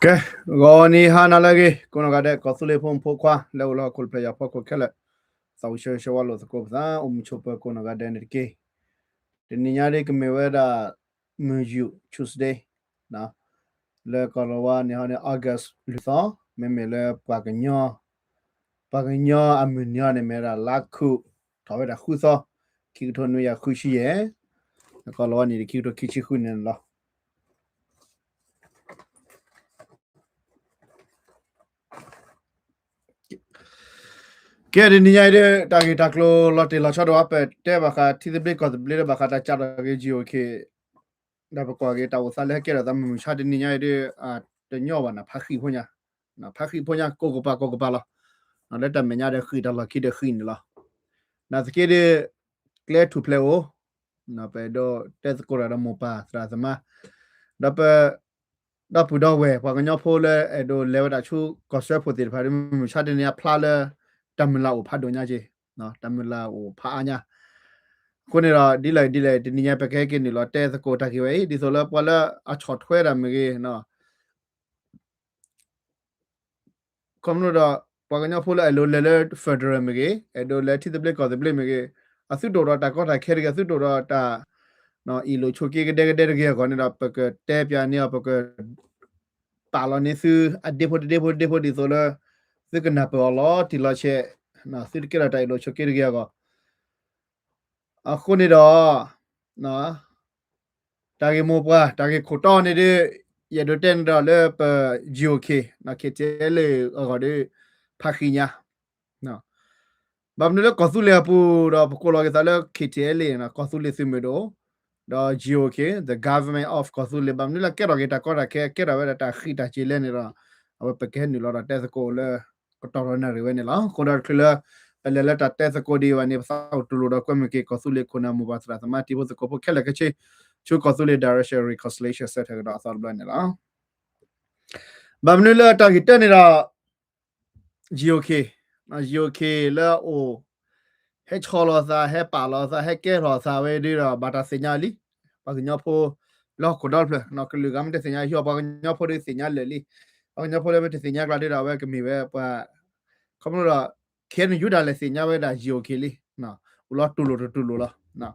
ကဲ, ဂီၤနံၤဟါနၤလၢအဂ့ၤ ကိးနီၢ်ဂၤဒဲး ကီၢ်သူလ့ၤဖိမုၣ်ဖိခွါ လၢအိၣ်လၢဟီၣ်ခိၣ်တဖျၢၣ်ညါဖီခိၣ်ခဲလၢာ်, သးဝံၣ်ဆၢဂ့ၤဆၢဝါလိာ်သကိးပသး အိၣ်မုာ်ဆိးပၢၤကိးနီၢ်ဂၤဒဲးန့ၣ်တက့ၢ်. တနံၤညါဒ်ကမ့ၢ်ဝဲဒၣ် မုၢ်ယူာ် Tuesday လၢကီၢ်လီၤဝါန့ၣ်ဟီန့ၣ် August လွံၢ်သီ, မ့မ့ၢ်လၢပှၤကညီ ပှၤကညီအမုၢ်နံၤဟီန့ၣ် မ့ၢ်ဝဲဒၣ်လါခူး ထီၣ်ဝဲဒၣ်ဃုသီ, ခံကထိနွံကယၤဃုဆံယဲၢ်, ကီၢ်လီၤဝါန့ၣ် ခံကထိခံဆံဃုန့ၣ်လီၤ. ကဲ တနံၤညါအံၤဒ် တၢ်ဂ့ၢ်တၢ်ကျိၤလီၤတံၢ်လီၤဆဲးဒီး ပတဲဘၣ်ဃးထံသဘျ့ကီၢ်သဘျ့ ဒီးဘၣ်ဃးတၢ်ကးထီၣ်က့ၤ GOK ဒီးပကွၢ်က့ၤတၢ်အိၣ်သးလၢဟဲကဲထီၣ်သးမုၢ်မဆါတနံၤညါအံၤဒ် တညီဘၣ်န့ၣ် ဖးဃံၣ်ဖိညါ, ဖးဃံၣ်ဖိညါကိးကပၤကိးကပၤလီၤ. လၢတၢ်မဲာ်ညါဒီးဃံၣ်တၢ်လီၢ်ခံဒီးဃံၣ်န့ၣ်လီၤ. နာ်သက့ဒ် ကျဲထူၣ်ဖျဲးအိၣ်, ပအဲၣ်ဒိးတဲသကိးတၢ်ဒီးမိၢ်ပၢ်သရၣ်သမါ, ဒီးပ ဒီပုၢ်ဒီဝဲၢ်ပှၤကညီဖိလၢအဲၣ်ဒိးလဲၤဝဲဒၣ်ဆူကီၢ်စၢဖှိၣ်သ့ၣ်တဖၣ်ဒ် မုၢ်မဆါတနံၤညါဖျါလၢ တၢ်မုၢ်လၢ်အိၣ်ဖးဒိၣ်ညါက့ၤ, တၢ်မုၢ်လၢ်အိၣ်ဖးအါညါ. အဃိန့ၣ်ဒီး ဒ်လဲၣ်ဒ်လဲၣ် တနံၤညါပကဟဲက့ၤနုာ်လီၤတဲသကိးတၢ်က့ၤဝဲအံၤ ဒ်သိးလၢပှၤလၢအဆီၣ်ထွဲတၢ်မ့ၢ်ဂ့ၤ ခီဖျိဒီး ပှၤကညီဖိလၢအဲၣ်ဒိးလဲၤလၢ federal မ့ၢ်ဂ့ၤ, အဲၣ်ဒိးလဲၤထံသဘျ့ကီၢ်သဘျ့မ့ၢ်ဂ့ၤ, အသုတအိၣ်ဒီးတၢ်ကီတၢ်ခဲတဂ့ၤ, အသုတအိၣ်ဒီးတၢ် အ့ၣ်လိာ်ဆိးက့ကဒဲကဒဲတဂ့ၤအဂီၢ်န့ၣ်ဒီး ပကတဲပၠးန့ၢ်အီၤ, ပကပာ်လီၤန့ၢ်သု အဒ့ဖိတဒ့ဖိတဒ့ဖိဒ်သိးလၢ သုကနၢ်ပၢၢ်အီၤလီၤတံၢ်လီၤဆဲး, သုတကဲထီၣ်တၢ်အ့ၣ်လိာ်ဆိးက့တဂ့ၤအဂီၢ်. အဃိန့ၣ်ဒီး တၢ်ဂ့ၢ်မိၢ်ပှၢ် တၢ်ဂ့ၢ်ခိၣ်တီန့ၣ်ဒ် ယအဲၣ်ဒိးတဲန့ၣ်ဒီးလၢပ GOK KTLA အဂီၢ်ဒီး ဖးဃံၣ်ညါ, ဘၣ်မနုၤလၢကီၢ်သူလ့ၤအပူၤဒီး ပကိးလီၤက့ၤသးလၢ KTLA ကီၢ်သူလ့ၤသုးမုၢ်ဒိၣ်, ဒီး GOK, the Government of ကီၢ်သူလ့ၤ, ဘၣ်မနုၤလၢကဲထီၣ်က့ၤတၢ်ကီတၢ်ခဲ ကဲထီၣ်ဝဲဒၣ်တၢ်ဃံးတၢ်စ့ၤလဲၣ်န့ၣ်ဒီး အဝဲပကဟဲနုာ်လီၤဒီးတဲသကိးလၢ ကတီၢ်ဒီးနၣ်ရံၣ်ဝဲန့ၣ်လီၤ. အဃိဒီးတချုးလၢ ပလဲၤလၢတၢ်တဲသကိးဒံးဘၣ်န့ၣ် ပသးအိၣ်တူၢ်လိာ်ဒီးကွဲမုာ်က့ၤ ကီၢ်သူလ့ၤခိၣ်နၢ်မိၢ်ပၢ်သရၣ်သမါ တံၤဖိသကိးဖိခဲလၢာ်ခဲဆ့ ဆူကီၢ်သူလ့ၤ Direction Reconciliation Center ကဒီးအသီတဘျီန့ၣ်လီၤ. ဘၣ်မနုၤလၢတၢ်ဂ့ၢ်တၢန့ၣ်ဒီး GOK, GOK လၢအအိၣ် ဟဲဆီၣ်လီၤသး ဟဲပာ်လီၤသး ဟဲကဲထီၣ်သးဝဲဒ်ဒီး ဘၣ်တၢ်သ့ၣ်ညါလံ. ပှၤကညီဖိ လၢဟီၣ်ခိၣ်ဒီတဖျၢၣ် ကလုာ်ဂၤမ့ၢ်တသ့ၣ်ညါ ယဟံၣ်ပှၤကညီဖိဒ်သ့ၣ်ညါလၢာ်လံ. ပှၤကညီဖိလၢမ့ၢ်တသ့ၣ်ညါကျါဒ်ဒီး အဝဲကမ့ၢ်ဝဲပှၤ ခီဖျိဒီး ခဲန့ၣ်ယူဒၣ်လဲာ်သ့ၣ်ညါဝဲဒၣ် GOK လံ. အိၣ်လီၤတူၢ်လိာ်တတူၢ်လိာ်လီၤ.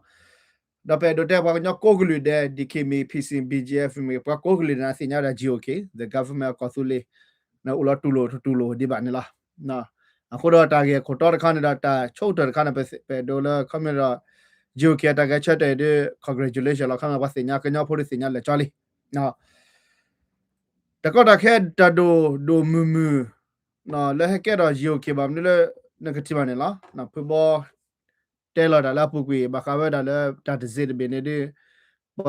ဒီးပအဲၣ်ဒိးတဲပှၤကညီကိးကလုာ်ဒဲး DKBA, PC, BGF မ့ၢ်ဂ့ၤ ပှၤကိးကလုာ်ဒဲးန့ၣ် အသ့ၣ်ညါဝဲဒၣ် GOK, the Government of ကီၢ်သူလ့ၤ အိၣ်လီၤတူၢ်လိာ်တတူၢ်လိာ်ဒံးဘၣ်န့ၣ်လီၤ. အဃိဒီးတၢ်ဂ့ၢ်အခိၣ်တီတခါန့ၣ်ဒီး တၢ်ဆိကတၢၢ်တခါန့ၣ် ပအဲၣ်ဒိးလၢ ခီဖျိဒီး GOK အတၢ်ဂဲၤဆၢထၢၣ်အံၤဒ် congratulation လီၤ. ခီဖျိပှၤသ့ၣ်ညါကညီဖိဒ်သ့ၣ်ညါလၢာ်ကၠီလံ. တကီတၢ်ခဲတၢ်ဒိၣ်ဒိၣ်မုၢ်မုၢ် လၢဟဲကဲထီၣ် GOK ဘၣ်မနုၤလၢ နကထံၣ်ဘၣ်န့ၣ်လီၤ. ဖုဘီ တဲလီၤတၢ်လၢအပူၤကွံာ် ဘၣ်ဃးဝဲဒၣ်လၢတၢ်တစ့တဘ့ၣ်န့ၣ်ဒ် ပှၤဒီးပထံၣ်ဘၣ်လၢ လၢ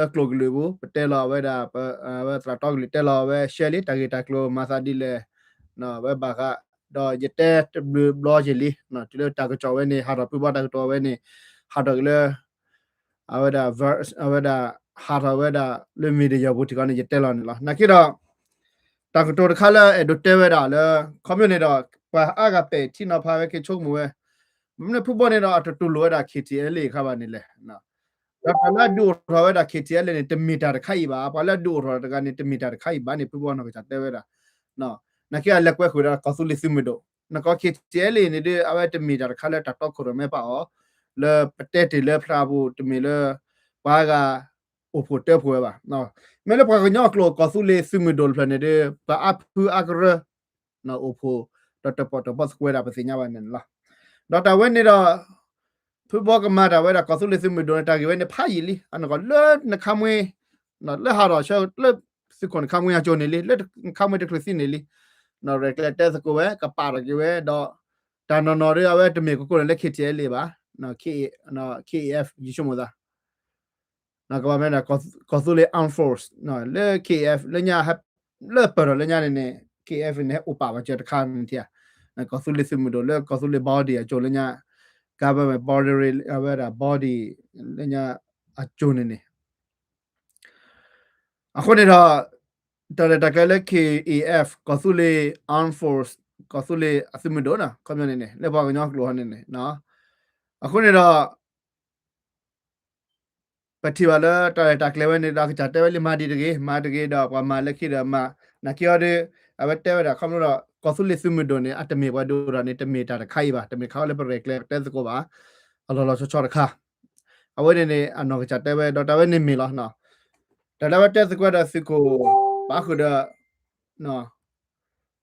ကျိာ်ကလုာ်ပူၤ ပတဲလီၤဝဲဒၣ် ဝဲသရၣ်တီကလုာ်တဲလီၤဝဲရှဲလံ တၢ်ဂ့ၢ်တၢ်ကျိၤမၤသးဒ်လဲၣ် ဝဲဘၣ်ဃး ဒီးယတဲတဘျုးဘျီက့ၤလံ တုၤလၢတၢ်ကစီၣ်ဝဲန့ၣ် ဟးထီၣ်ဖုဘီတၢ်ကစီၣ်ဝဲန့ၣ် ဟးထီၣ်က့ၤလၢ အဝဲဒၣ် အဝဲဒၣ် ဟးထီၣ်ဝဲဒၣ်လၢ media ပူၤထံကီၢ်န့ၣ် ယတဲလီၤန့ၣ်လီၤ. နာ်က့ဒီး တၢ်ကတိၤတခါလၢအဲၣ်ဒိးတဲဝဲဒၣ်လၢ ခီဖျိန့ၣ်ဒီး ပှၤအါဂၤပဲာ်ထံနီၤဖးဝဲက့ၤဆိကမိၣ်ဝဲ မ့ၢ်မနုၤဖုဘီန့ၣ်ဒီး အတတူၢ်လိာ်ဝဲဒၣ် KTLA အခါဘၣ်န့ၣ်လဲၣ်. ဒီးတၢ်လၢအဒုးအိၣ်ထီၣ်ဝဲဒၣ် KTLA န့ၣ် တမ့ၢ်တၢ်တခါအံၤဘၣ်. ပှၤလၢအဒုးအိၣ်ထီၣ်တဂၤန့ၣ် တမ့ၢ်တၢ်တခါအံၤဘၣ်န့ၣ် ဖုဘီနီၢ်ကစၢ်တဲဝဲဒၣ် နာ်က့အလဲၤကွဲဃုာ်ဒီးကီၢ်သူလ့ၤသုးမုၢ်ဒိၣ် နကီၢ် KTLA န့ၣ်ဒ် အဝဲတမ့ၢ်တၢ်တခါလၢတၢ်တီခိၣ်ရိၣ်မဲပာ်အီၤ လၢပတဲတ့ၢ်လၢဖျါပူၤ တမ့ၢ်လၢ ပှၤဂၤအိၣ်ဖှိၣ်တၢဖှိၣ်ဝဲဘၣ်. မ့ၢ်လၢပှၤကညီအကျိာ် ကီၢ်သူလ့ၤသုးမုၢ်ဒိၣ်တဖျၢၣ်န့ၣ်ဒ် ပှၤအါဖုအါကရၢ အိၣ်ဖှိၣ် ဒီးတၢၣ်ပီၣ်တၢၣ်ပီသကွဲးဒၣ်ပသ့ၣ်ညါဘၣ်န့ၣ်လီၤ. ဒီးတၢ်ဝဲန့ၣ်ဒီး ဖုဘီကမၤတၢ်ဝဲဒၣ် ကီၢ်သူလ့ၤသုးမုၢ်ဒိၣ်န့ၣ် တၢ်ဂ့ၢ်ဝဲန့ၣ်ဖးယံာ်လံ. အနီၢ်ကီၢ်လၢနခါမွ့ လၢဟးထီၣ်ဆၢ လၢသုးခိၣ်နခါမွ့အစိၤန့ၣ်လံ လၢနခါမွ့တချုးသံန့ၣ်လံ ရဲၣ်ကျဲၤတဲသကိးဝဲ ကပာ်ထီၣ်က့ၤဝဲ ဒီး တၢ်နီၢ်နီၢ်ဒီး အဝဲတမ့ၢ်ကကိးန့ၣ်လၢ KTLA ဘၣ် K, KAF ယဆိကမိၣ်သး ကဘၣ်မ့ၢ်ဒၣ် ကီၢ်သူလ့ၤ armed force လၢ KF လၢညါ လၢပၢၢ်ထီၣ်လၢညါန့ၣ်န့ၣ် KF န့ၣ် ဟဲအိၣ်ပာ်ဝဲစၢၤတခါန့ၣ်ထံၣ် ကီၢ်သူလ့ၤသုးမုၢ်ဒိၣ်လၢကီၢ်သူလ့ၤ body အစိၤလၢညါ government body အဝဲဒၣ် body လၢညါအစိၤန့ၣ်န့ၣ် အဃိန့ၣ်ဒီး တၢ်ရဲၣ်တၢ်ကျဲၤလၢ KAF ကီၢ်သူလ့ၤ armed force ကီၢ်သူလ့ၤအသုးမုၢ်ဒိၣ်န့ၣ် ခီပညီန့ၣ်န့ၣ် လၢပှၤကညီကျိာ်ဟီန့ၣ်န့ၣ် အဃိန့ၣ်ဒီး ပ ပထံၣ်ဘၣ်လၢတၢ်ရဲၣ်တၢ်ကျဲၤဝဲန့ၣ်ဒီး အကစၢ်တဲဝဲလံ မၤဒံးတဂ့ၤ, မၤတဂ့ၤဒီး ပှၤမၤလၢခံဒီးမၤ, နာ်က့အီၤဒီး အဝဲတဲဝဲဒၣ် ခီဖျိဒီး ကီၢ်သူလ့ၤသုးမုၢ်ဒိၣ်န့ၣ် အတမ့ၢ်ပှၤဒိၣ်ထီၣ်န့ၣ် တမ့ၢ်တၢ်တခါအံၤဘၣ်, တမ့ၢ်ခါလၢပရဲၣ်ကျဲၤတဲသကိးဘၣ်, အလီၤလီၤဆီဆီတခါ, အဝဲန့ၣ်န့ၣ် အနီၢ်ကစၢ်တဲဝဲ ဒီးတၢ်ဝဲန့ၣ်မ့ၢ်လီၤ. တၢ်လၢအဝဲတဲသကိးဒီးသုးခိၣ် ပာ်ဃုာ်ဒီး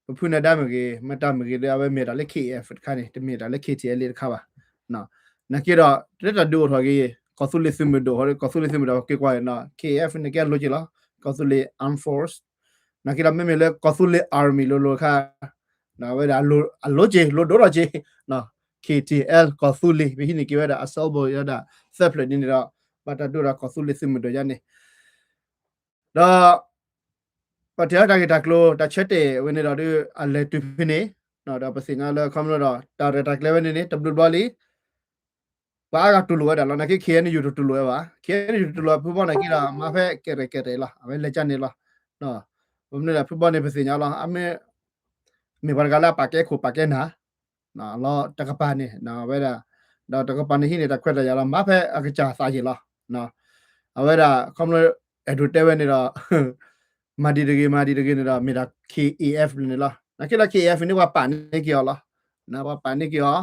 ပဖုနဒါမ့ၢ်ဂ့ၤ မတၤမ့ၢ်ဂ့ၤဒီး အဝဲမ့ၢ်တၢ်လၢ K A F တခါန့ၣ် တမ့ၢ်တၢ်လၢ K T L A တခါဘၣ်. နာ်က့ဒီး တၢ်ဒုးအိၣ်ထီၣ်က့ၤ ကီၢ်သူလ့ၤသုးမုၢ်ဒိၣ် ကီၢ်သူလ့ၤသုးမုၢ်ဒိၣ် က့ၤကွၢ်န့ၣ် K A F န့ၣ်ကဲအလိၤက့ၤလီၤ, ကီၢ်သူလ့ၤ Armed Force, နာ်က့ဒီး မ့မ့ၢ်လၢကီၢ်သူလ့ၤ Army လိၤလိၤခါ အဝဲဒၣ်အလိၤက့ၤ လိၤဒိၣ်ထီၣ်က့ၤ K T L ကီၢ်သူလ့ၤ ပဟံးန့ၢ်က့ၤဝဲဒၣ် အ symbol ဝဲဒၣ် သၢဖျၢၣ်ဒ်န့ၣ်ဒီး ဘၣ်တၢ်ဒိၣ်ဒီးကီၢ်သူလ့ၤသုးမုၢ်ဒိၣ်ယါန့ၣ် ဒီး ပထံၣ်လၢတၢ်ဂ့ၢ်တၢ်ကျိၤ တၢ်ဆၢတဲာ်ဝဲန့ၣ်ဒီး အလဲၤတုၤဖဲန့ၣ်, ဒီးပသ့ၣ်ညါလၢခီဖျိဒီး တၢ်ရဲၣ်တၢ်ကျဲၤဝဲန့ၣ်န့ၣ် တဘျုးဘျီလံ ပှၤအါဂၤတူၢ်လိာ်ဝဲဒၣ်လီၤ. နာ်က့ K N U တတူၢ်လိာ်ဝဲဘၣ်, K N U တတူၢ်လိာ်ဖုဘီနာ်က့ဒီး မၤဖဲကဲရဲၣ်ကဲရဲၣ်လီၤ, အဝဲလဲၤကၢန့ၣ်လီၤ. ပမ့ၢ်ဒၣ်ဖုဘီန့ၣ် ပသ့ၣ်ညါလီၤ, အမ့ၢ် မ့ၢ်ပှၤတဂၤလၢအပာ်ကဲခိၣ်ပာ်ကဲနၢ် လီၤတကပၤန့ၣ် အဝဲဒၣ်, ဒီးတကပၤန့ၣ်ဟံးန့ၢ်တၢ်ခွဲးတၢ်ယာ်လီၤ, မၤဖဲအကစၢ်သးယံာ်လီၤ. အဝဲဒၣ် ခီဖျိအဲၣ်ဒိးတဲဝဲန့ၣ်ဒီး မၤဒံးတဂ့ၤ မၤဒံးတဂ့ၤန့ၣ်ဒီး မ့ၢ်ဒၣ် K A F န့ၣ်လီၤ. နာ်က့ဒီး K A F န့ၣ် ပှၤပာ်န့ၢ်က့ၤအီၤလီၤ, ပှၤပာ်န့ၢ်က့ၤအီၤ,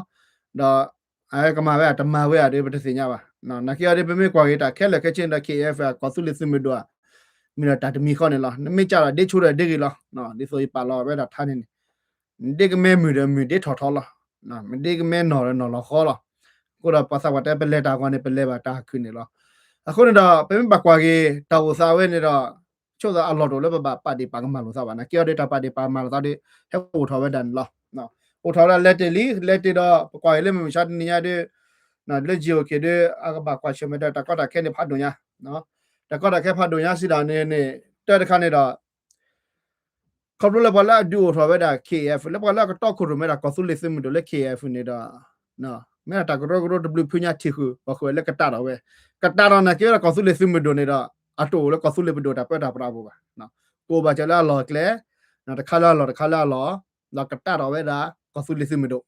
ဒီး အဝဲကမၤဝဲအတမၤဝဲဧါဒီး ပတသ့ၣ်ညါဘၣ်. နာ်က့အီၤဒီး ပမ့ၢ်ကွၢ်က့ၤတၢ်ခဲလၢာ်ခဲဆ့ဒီး K A F ကီၢ်သူလ့ၤသုးမုၢ်ဒိၣ်ဧါ, မ့ၢ်ဒီးတၢ်တမံၤဃီန့ၣ်လီၤ. နမ့ၢ်ကၢ်ဒီးဒ့ဆိဒီးဒ့ဂ့ၤလီၤ. ဒ်သိးယပာ်လီၤဝဲဒၣ်ထါန့ၣ်န့ၣ် နဒ့ကမဲမုၢ်ဒီးမုၢ်ဒ့ထီၣ်ထီလီၤ. မ့ၢ်ဒ့ကမဲနီၢ်ဒီးနီၢ်လီၤဃီလီၤ. အဃိဒီးပှၤသးပှၢ်တဲ ပလဲၤတၢ်ဂီၤန့ၣ် ပလဲၤဘၣ်တၢ်ခုၣ်န့ၣ်လီၤ. အဃိန့ၣ်ဒီး ပမ့ၢ်ဘၣ်ကွၢ်က့ၤ တၢ်အိၣ်သးဝဲန့ၣ်ဒီး ဆိၣ်သးအလီၢ်တအိၣ်လၢပဘၣ်ပာ်ဒ့ၣ်ပာ်ကမၣ်လိာ်သးဘၣ်. နာ်က့အီၤဒီး တၢ်ပာ်ဒ့ၣ်ပာ်ကမၣ်လိာ်သးဒီး ဟဲအိၣ်ထီၣ်ဝဲဒၣ်န့ၣ်လီၤ. အိၣ်ထီၣ်ဝဲဒၣ်လဲၤတ့ၢ်လံ, လဲၤတ့ၢ်ဒီး ပကွၢ်က့ၤလၢမုၢ်မဆါတနံၤညါဒီး လၢ G O K ဒီး အကဘၣ်ကွၢ်ဆၢၣ်မဲာ်ဒီးတၢ်ကီတၢ်ခဲန့ၣ်ဖးဒိၣ်ညါ, တၢ်ကီတၢ်ခဲဖးဒိၣ်ညါစံးဒၣ်န့ၣ်န့ၣ် တၢ်တခါန့ၣ်ဒီး ခီဖျိလၢပှၤလၢအဒုးအိၣ်ထီၣ်ဝဲဒၣ် K A F လၢပှၤလၢအကတီခိၣ်ရိၣ်မဲဒၣ်ကီၢ်သူလ့ၤသုးမုၢ်ဒိၣ်လၢ K A F န့ၣ်ဒီး မ့ၢ်ဒၣ်တၢ်ကရၢကရိတဘျုးဖုညါထံၣ်ဃုာ် ပှၤဃုာ်ဝဲလၢကတၢ်ထီၣ်ဝဲ, ကတၢ်ထီၣ်နာ်က့ဒီးကီၢ်သူလ့ၤသုးမုၢ်ဒိၣ်န့ၣ်ဒီး အတအိၣ်လၢကီၢ်သူလ့ၤပဒိၣ်တၢ်ပၢတၢ်ပြးအပူၤဘၣ်. ကအိၣ်ဘၣ်စၢၤလၢအလီၢ်အကျဲ, တခါလၢအလီၢ်တခါလၢအလီၢ်, ဒီးကတၢ်ထီၣ်ဝဲဒၣ် ကီၢ်သူလ့ၤသုးမုၢ်ဒိၣ်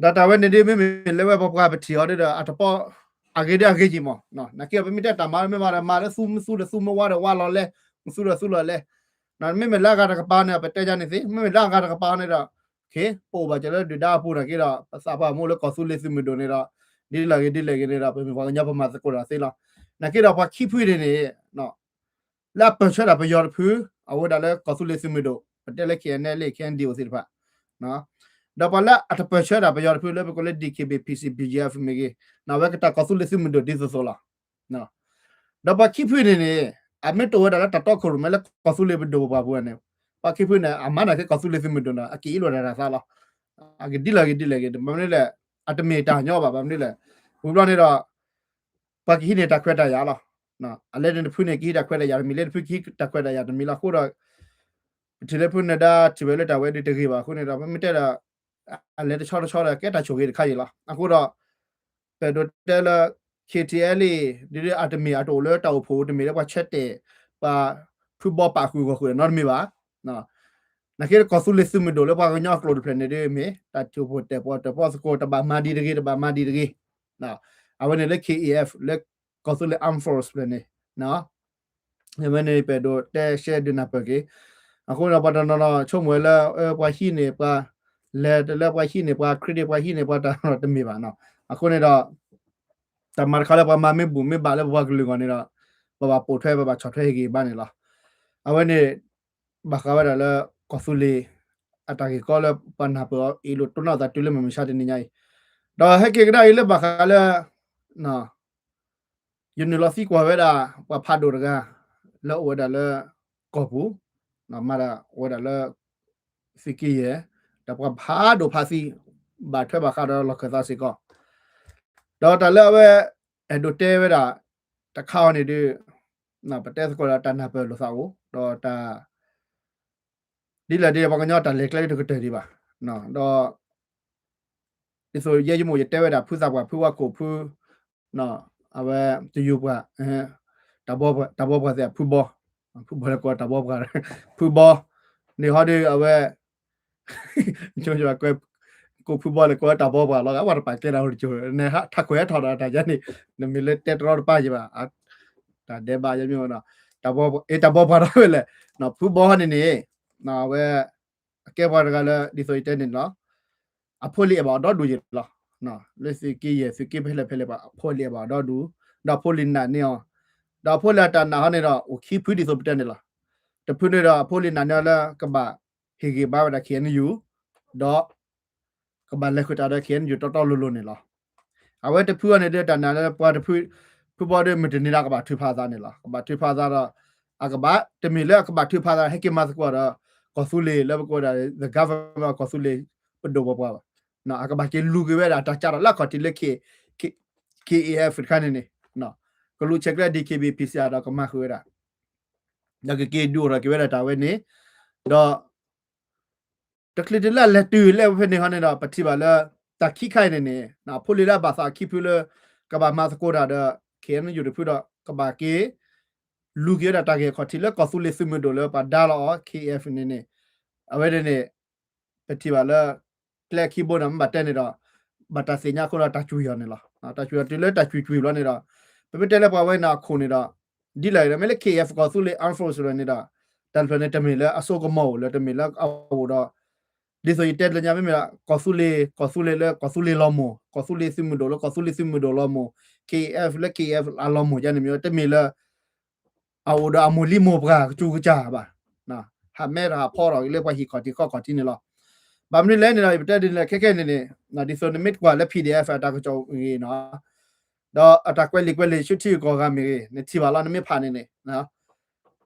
ဒီးတၢ်ဝဲန့ၣ်ဒ်မ့မ့ၢ်လၢဝဲပပှၤပထံၣ်အီၤဒီး အတပီ အဂ့ၤဒီးအဂ့ၤက့ၤမး, နာ်က့ပမ့ၢ်တဲတၢ်မၤမ့ၢ်မၤဒီးမၤလၢသူမသူဒီးသူမဝါဒီးဝါလီၤလဲ, မသူဒီးသူလီၤလဲ, မ့မ့ၢ်လၢအဂၤတကပၤန့ၣ် ပတဲယါန့ၣ်သ့, မ့မ့ၢ်လၢအဂၤတကပၤန့ၣ်ဒီး ပအိၣ်ဘၣ်စၢၤလၢဒုၣ်ဒါအပူၤနာ်က့ဒီး ပသးပှၢ်မူလၢကီၢ်သူလ့ၤသုးမုၢ်ဒိၣ်န့ၣ်ဒီး ဒ်လဲၣ်ဂ့ၤဒ်လဲၣ်ဂ့ၤန့ၣ်ဒီး ပမ့ၢ်ပှၤကညီပမၤသကိးတၢ်သ့လီၤ. နာ်က့ဒီးပှၤခံဖုန့ၣ်န့ၣ် လၢအပၢၢ်ဆၢတၢ်ပယီၤတဖု, အဝဲဒၣ်လၢကီၢ်သူလ့ၤသုးမုၢ်ဒိၣ် ပတဲလၢ K N L A K N D O သ့ၣ်တဖၣ်, ဒီးပှၤလၢအတပၢၢ်ဆၢတၢ်ပယီၤတဖုလၢပကိးလၢ D K B A P C B G F မ့ၢ်ဂ့ၤ, အဝဲကတၢ်ကီၢ်သူလ့ၤသုးမုၢ်ဒိၣ်ဒ်သိးသိးလီၤ. ဒီးပှၤခံဖုန့ၣ်န့ၣ် အမ့ၢ်တအိၣ်ဝဲဒၣ်လၢတၢ်တီခိၣ်ရိၣ်မဲလၢကီၢ်သူလ့ၤပဒိၣ်ပပှၤပူၤန့ၣ်, ပှၤခံဖုန့ၣ် အမၤနာ်က့ကီၢ်သူလ့ၤသုးမုၢ်ဒိၣ်န့ၣ် အက့ၤအ့ၣ်လိာ်တၢ်တၢ်သးလီၤ. အကဒ်လဲၣ်ဂ့ၤဒ်လဲၣ်ဂ့ၤ မ့ၢ်မနုၤလဲၣ်, အတမ့ၢ်တၢ်ညီဘၣ် ဘၣ်မနုၤလဲၣ်, ဝံၤဘျီန့ၣ်ဒီး ပှၤကဟံးန့ၢ်တၢ်ခွဲးတၢ်ယာ်လီၤ. အလဲန့ၣ်တဖုန့ၣ် ကဟံးတၢ်ခွဲးတၢ်ယာ်တမံၤ လဲတဖုကဟံးတၢ်ခွဲးတၢ်ယာ်တမံၤလီၤ. အဃိဒီး ပထံၣ်လၢဖုနဒါထံၣ်ဝဲလၢတၢ်ဝဲဒ်တဂ့ၤဘၣ်အဃိန့ၣ်ဒီး ပမ့ၢ်တဲဒီး အလဲတဆီတဆီဒီး ကဲတၢ်ဆိၣ်ဂ့ၤတခါအံၤလီၤ. အဃိဒီး ပအဲၣ်ဒိးတဲလၢ K T L A ဒ်အတမ့ၢ်အတအိၣ်လၢတၢ်အိၣ်ဖှိၣ် တမ့ၢ်လၢပှၤဆၢတဲာ် ပှၤဖုဘီပာ်ဃုာ်ဂီၢ်ဃုာ်နီတမံၤဘၣ်. နာ်က့ကီၢ်သူလ့ၤသုးမုၢ်ဒိၣ်လၢပှၤကညီအကျိာ်တဖျၢၣ်န့ၣ်ဒ်မ့ၢ် တၢ်ထံၣ်အိၣ်ဖှိၣ်တဲာ်ပီၣ်တဲာ်ပီၣ်သကိး တဘၣ်မၤဒံးတဂ့ၤ တဘၣ်မၤဒံးတဂ့ၤ. အဝဲန့ၣ်လၢ K A F လၢကီၢ်သူလ့ၤ Armed Force ဖျၢၣ်န့ၣ် အဝဲန့ၣ် ပအဲၣ်ဒိးတဲရှဲဒုးနၢ်ပၢၢ်က့ၤ. အဃိန့ၣ် ပှၤတနီၤနီၤဆိကမိၣ်ဝဲလၢ ပှၤဟံးန့ၢ်ပှၤ လဲၤတလၢပှၤဟံးန့ၢ်ပှၤ credit ပှၤဟံးန့ၢ်ပှၤတၢ်တမ့ၢ်ဘၣ်နီၤ. အဃိန့ၣ်ဒီး တၢ်မၤတခါလၢပှၤမၤမ့ၢ်ဘူၣ်မ့ၢ်ဘၣ်လၢပပှၤကလုာ်အဂီၢ်န့ၣ်ဒီး ပဘၣ်ပိာ်ထွဲ ပဘၣ်ဆီၣ်ထွဲဟ့ၣ်ဂံၢ်ဘါန့ၣ်လီၤ. အဝဲန့ၣ် ဘၣ်ဃးဝဲဒၣ်လၢ ကီၢ်သူလ့ၤ အတၢ်ဂ့ၢ်ကီလၢပှၤနၢ်ပၢၢ်အီၤ အ့ၣ်လိာ်တိၢ်နီၣ်သးတုၤလၢမုၢ်မဆါတနံၤညါအံၤ, ဒီးဟဲက့ၤကဒါအံၤလၢဘၣ်ဃးလၢ ယနုာ်လီၤသံကွၢ်ဝဲဒၣ် ပှၤဖးဒိၣ်တဂၤ လၢအိၣ်ဝဲဒၣ်လၢကီၢ်ပူၤ, မၤဒၣ်အိၣ်ဝဲဒၣ်လၢ သုးက့ယဲၢ်, ဒီးပှၤဖးဒိၣ်ဖးသံ ဘၣ်ထွဲဘၣ်ဃးဒီးလီၢ်ခၢၣ်သးစ့ၢ်ကီး, ဒီးတၢ်လၢအဝဲ အဲၣ်ဒိးတဲဝဲဒၣ် တခါအံၤန့ၣ်ဒီး ပတဲသကိးဒီးတၢ်နၢ်ပၢၢ်လိာ်သးအိၣ် ဒီးတၢ် ဒ်လဲၣ်ဒ်လဲၣ် ပှၤကညီတၢ်လဲၤကျဲတကတၢၢ်ဒံးဘၣ်, ဒီး ဒ်သိးယဲယမိၢ်ယတဲဝဲဒၣ် ဖုသးပှၢ် ဖုဝါခိၣ် ဖု အဝဲတယူၤပှၤ တၢ်ဘီပှၤသ့ၣ် ဖုဘီ, ဖုဘီလၢကိးတၢ်ဘီပှၤ ဖုဘီ န့ၣ်ဟီဒီးအဝဲ ကွဲ ကိးဖုဘီန့ၣ် ကိးဝဲတၢ်ဘီပှၤလီၤ အဝဲတပာ်ကဲတၢ်အိၣ်တကၠိၤ နဟးထးခွဲးထီၣ်ဒီးတၢ်ယါန့ၣ် နမ့ၢ်လၢတဲတရီတပါယံၤဘၣ် တၢ်ဒဲးဘးယမ့ၢ်ဝဲနီၤ တၢ်ဘီ အ့ တၢ်ဘီပှၤဒီးဝဲလဲၣ် ဖုဘီန့ၣ်န့ၣ် အဝဲ အကဲပှၤတဂၤလၢ ဒ်သိးယတဲန့ၣ်လီၤ အဖိလံၤအဲၣ်ဘၣ်အီၤဒီဒူၣ်ယံၤလီၤ လၢသုးက့ယဲၢ် သုးက့ဖဲလဲၣ်ဖဲလဲၣ် အဖိလံၤအဲၣ်ဘၣ်အီၤဒီဒူၣ် ဒီးအဖိလံၤနာ်န့ၢ်အီၤ ဒီးအဖိလံၤအတၢ်နာ်ဟီန့ၣ်ဒီး အိၣ်ခံဖုဒ်သိးပတဲန့ၣ်လီၤ တဖုန့ၣ်ဒီး အဖိလံၤနာ်န့ၢ်အီၤလၢကဘၣ်ဟ့ၣ်ဂံၢ်ဘါဝဲဒၣ် ခ့ၣ်အဲၣ်ယူၣ် ဒီး ကဘၣ်လဲၤဃုာ်တၢ်ဒီး ခ့ၣ်အဲၣ်ယူၣ် တီတီလိၤလိၤန့ၣ်လီၤ အဝဲတဖုအံၤန့ၣ်ဒီး တၢ်နာ်လၢပှၤတဖု ဖုဘီဒီး မုၢ်တနံၤဒီးကဘၣ်ထုးဖးအသးန့ၣ်လီၤ ကဘၣ်ထုးဖးအသးဒီး အကဘၣ် တမ့ၢ်လၢအကဘၣ်ထုးဖးအသး ဟဲက့ၤမၤသကိးဒီး ကီၢ်သူလ့ၤလၢပကိးဝဲဒၣ် the government ကီၢ်သူလ့ၤ ပဒိၣ်ပပှၢ်ဘၣ် အကဘၣ်က့ၤလူၤက့ၤဝဲဒၣ်တၢ်ကၢ်ထီၣ်လၢအခီၣ်ထံးလၢ K- K A F တခါန့ၣ်န့ၣ် ကလူးဆဲးကျၢ D K B A P C ဒီးကမၤဃုာ်ဝဲဒၣ် ဒီးကက့ၤဒုးအိၣ်ထီၣ်က့ၤဝဲဒၣ်တၢ်ဝဲန့ၣ် ဒီး တချုးတုၤလၢအလဲၤတုၤလဲၣ်ဖဲန့ၣ်ဟီန့ၣ်ဒီး ပထံၣ်ဘၣ်လၢ တၢ်ခံခါအံၤန့ၣ်န့ၣ် အဖိလံၤလၢအဘၣ်သးခံဖုလၢ ကဘၣ်မၤသကိးတၢ်ဒီး ခ့ၣ်အဲၣ်ယူၣ် တဖုဒီး ကဘၣ်က့ၤ လူၤက့ၤဝဲဒၣ်တၢ်ဂ့ၢ်အခီၣ်ထံးလၢ ကီၢ်သူလ့ၤသုးမုၢ်ဒိၣ်လၢပှၤဒါလီၤအီၤ K A F န့ၣ်န့ၣ် အဝဲန့ၣ်န့ၣ် ပထံၣ်ဘၣ်လၢ ကျဲခံဘိန့ၣ် မ့ၢ်ဘၣ်တဲန့ၣ်ဒီး ဘၣ်တၢ်သ့ၣ်ညါအဃိဒီး တၢ်ကွံာ်အီၤန့ၣ်လီၤ တၢ်ကွံာ်အီၤတုၤလၢတၢ်ကွံာ်ကွံာ်ဘျီန့ၣ်ဒီး ပမ့ၢ်တဲလၢပှၤဝဲန့ၣ်အခိၣ်န့ၣ်ဒီး ဒ်လဲၣ်ဒီး မ့ၢ်လၢ K A F ကီၢ်သူလ့ၤ armed force န့ၣ်ဒီး တၢ်တဖျၢၣ်န့ၣ် တမ့ၢ်လၢအစိကမီၤအိၣ်လၢ တမ့ၢ်လၢအအိၣ်ဒီး ဒ်သိးယတဲလၢညါ မ့မ့ၢ်ဒီး ကီၢ်သူလ့ၤ ကီၢ်သူလ့ၤလၢ ကီၢ်သူလ့ၤလီၤမိၢ် ကီၢ်သူလ့ၤသုးမုၢ်ဒိၣ်လၢ ကီၢ်သူလ့ၤသုးမုၢ်ဒိၣ်လီၤမိၢ် K A F လၢ K A F အလီၤမိၢ်ယါန့ၣ်မ့ၢ် တမ့ၢ်လၢ အအိၣ်ဒီးအမိၢ်လံမိၢ်ပှၢ်ကစူၤကစၢ်ဘၣ် ဟးမဲထီၣ်ဟးဖီထီၣ်က့ၤလၢပှၤဟံၣ်ခီၣ်ထံးခီၣ်ခီၣ်ထံးန့ၣ်လီၤ ဘၣ်မနုၤလဲၣ်န့ၣ်ဒီး ယပတဲဒ်လဲၣ်ခဲခဲန့ၣ်န့ၣ် ဒ်သိးနမ့ၢ်ကွၢ်လၢ P D F အတၢ်ကစီၣ်ဂ့ၤနီၤ ဒီးအတၢ်ကွဲးလံာ်ကွဲးလံာ်ဆူထံဂုၤကီၢ်ဂၤမ့ၢ်ဂ့ၤ နထံၣ်ဘၣ်လီၤ နမ့ၢ်ဖးန့ၣ်န့ၣ်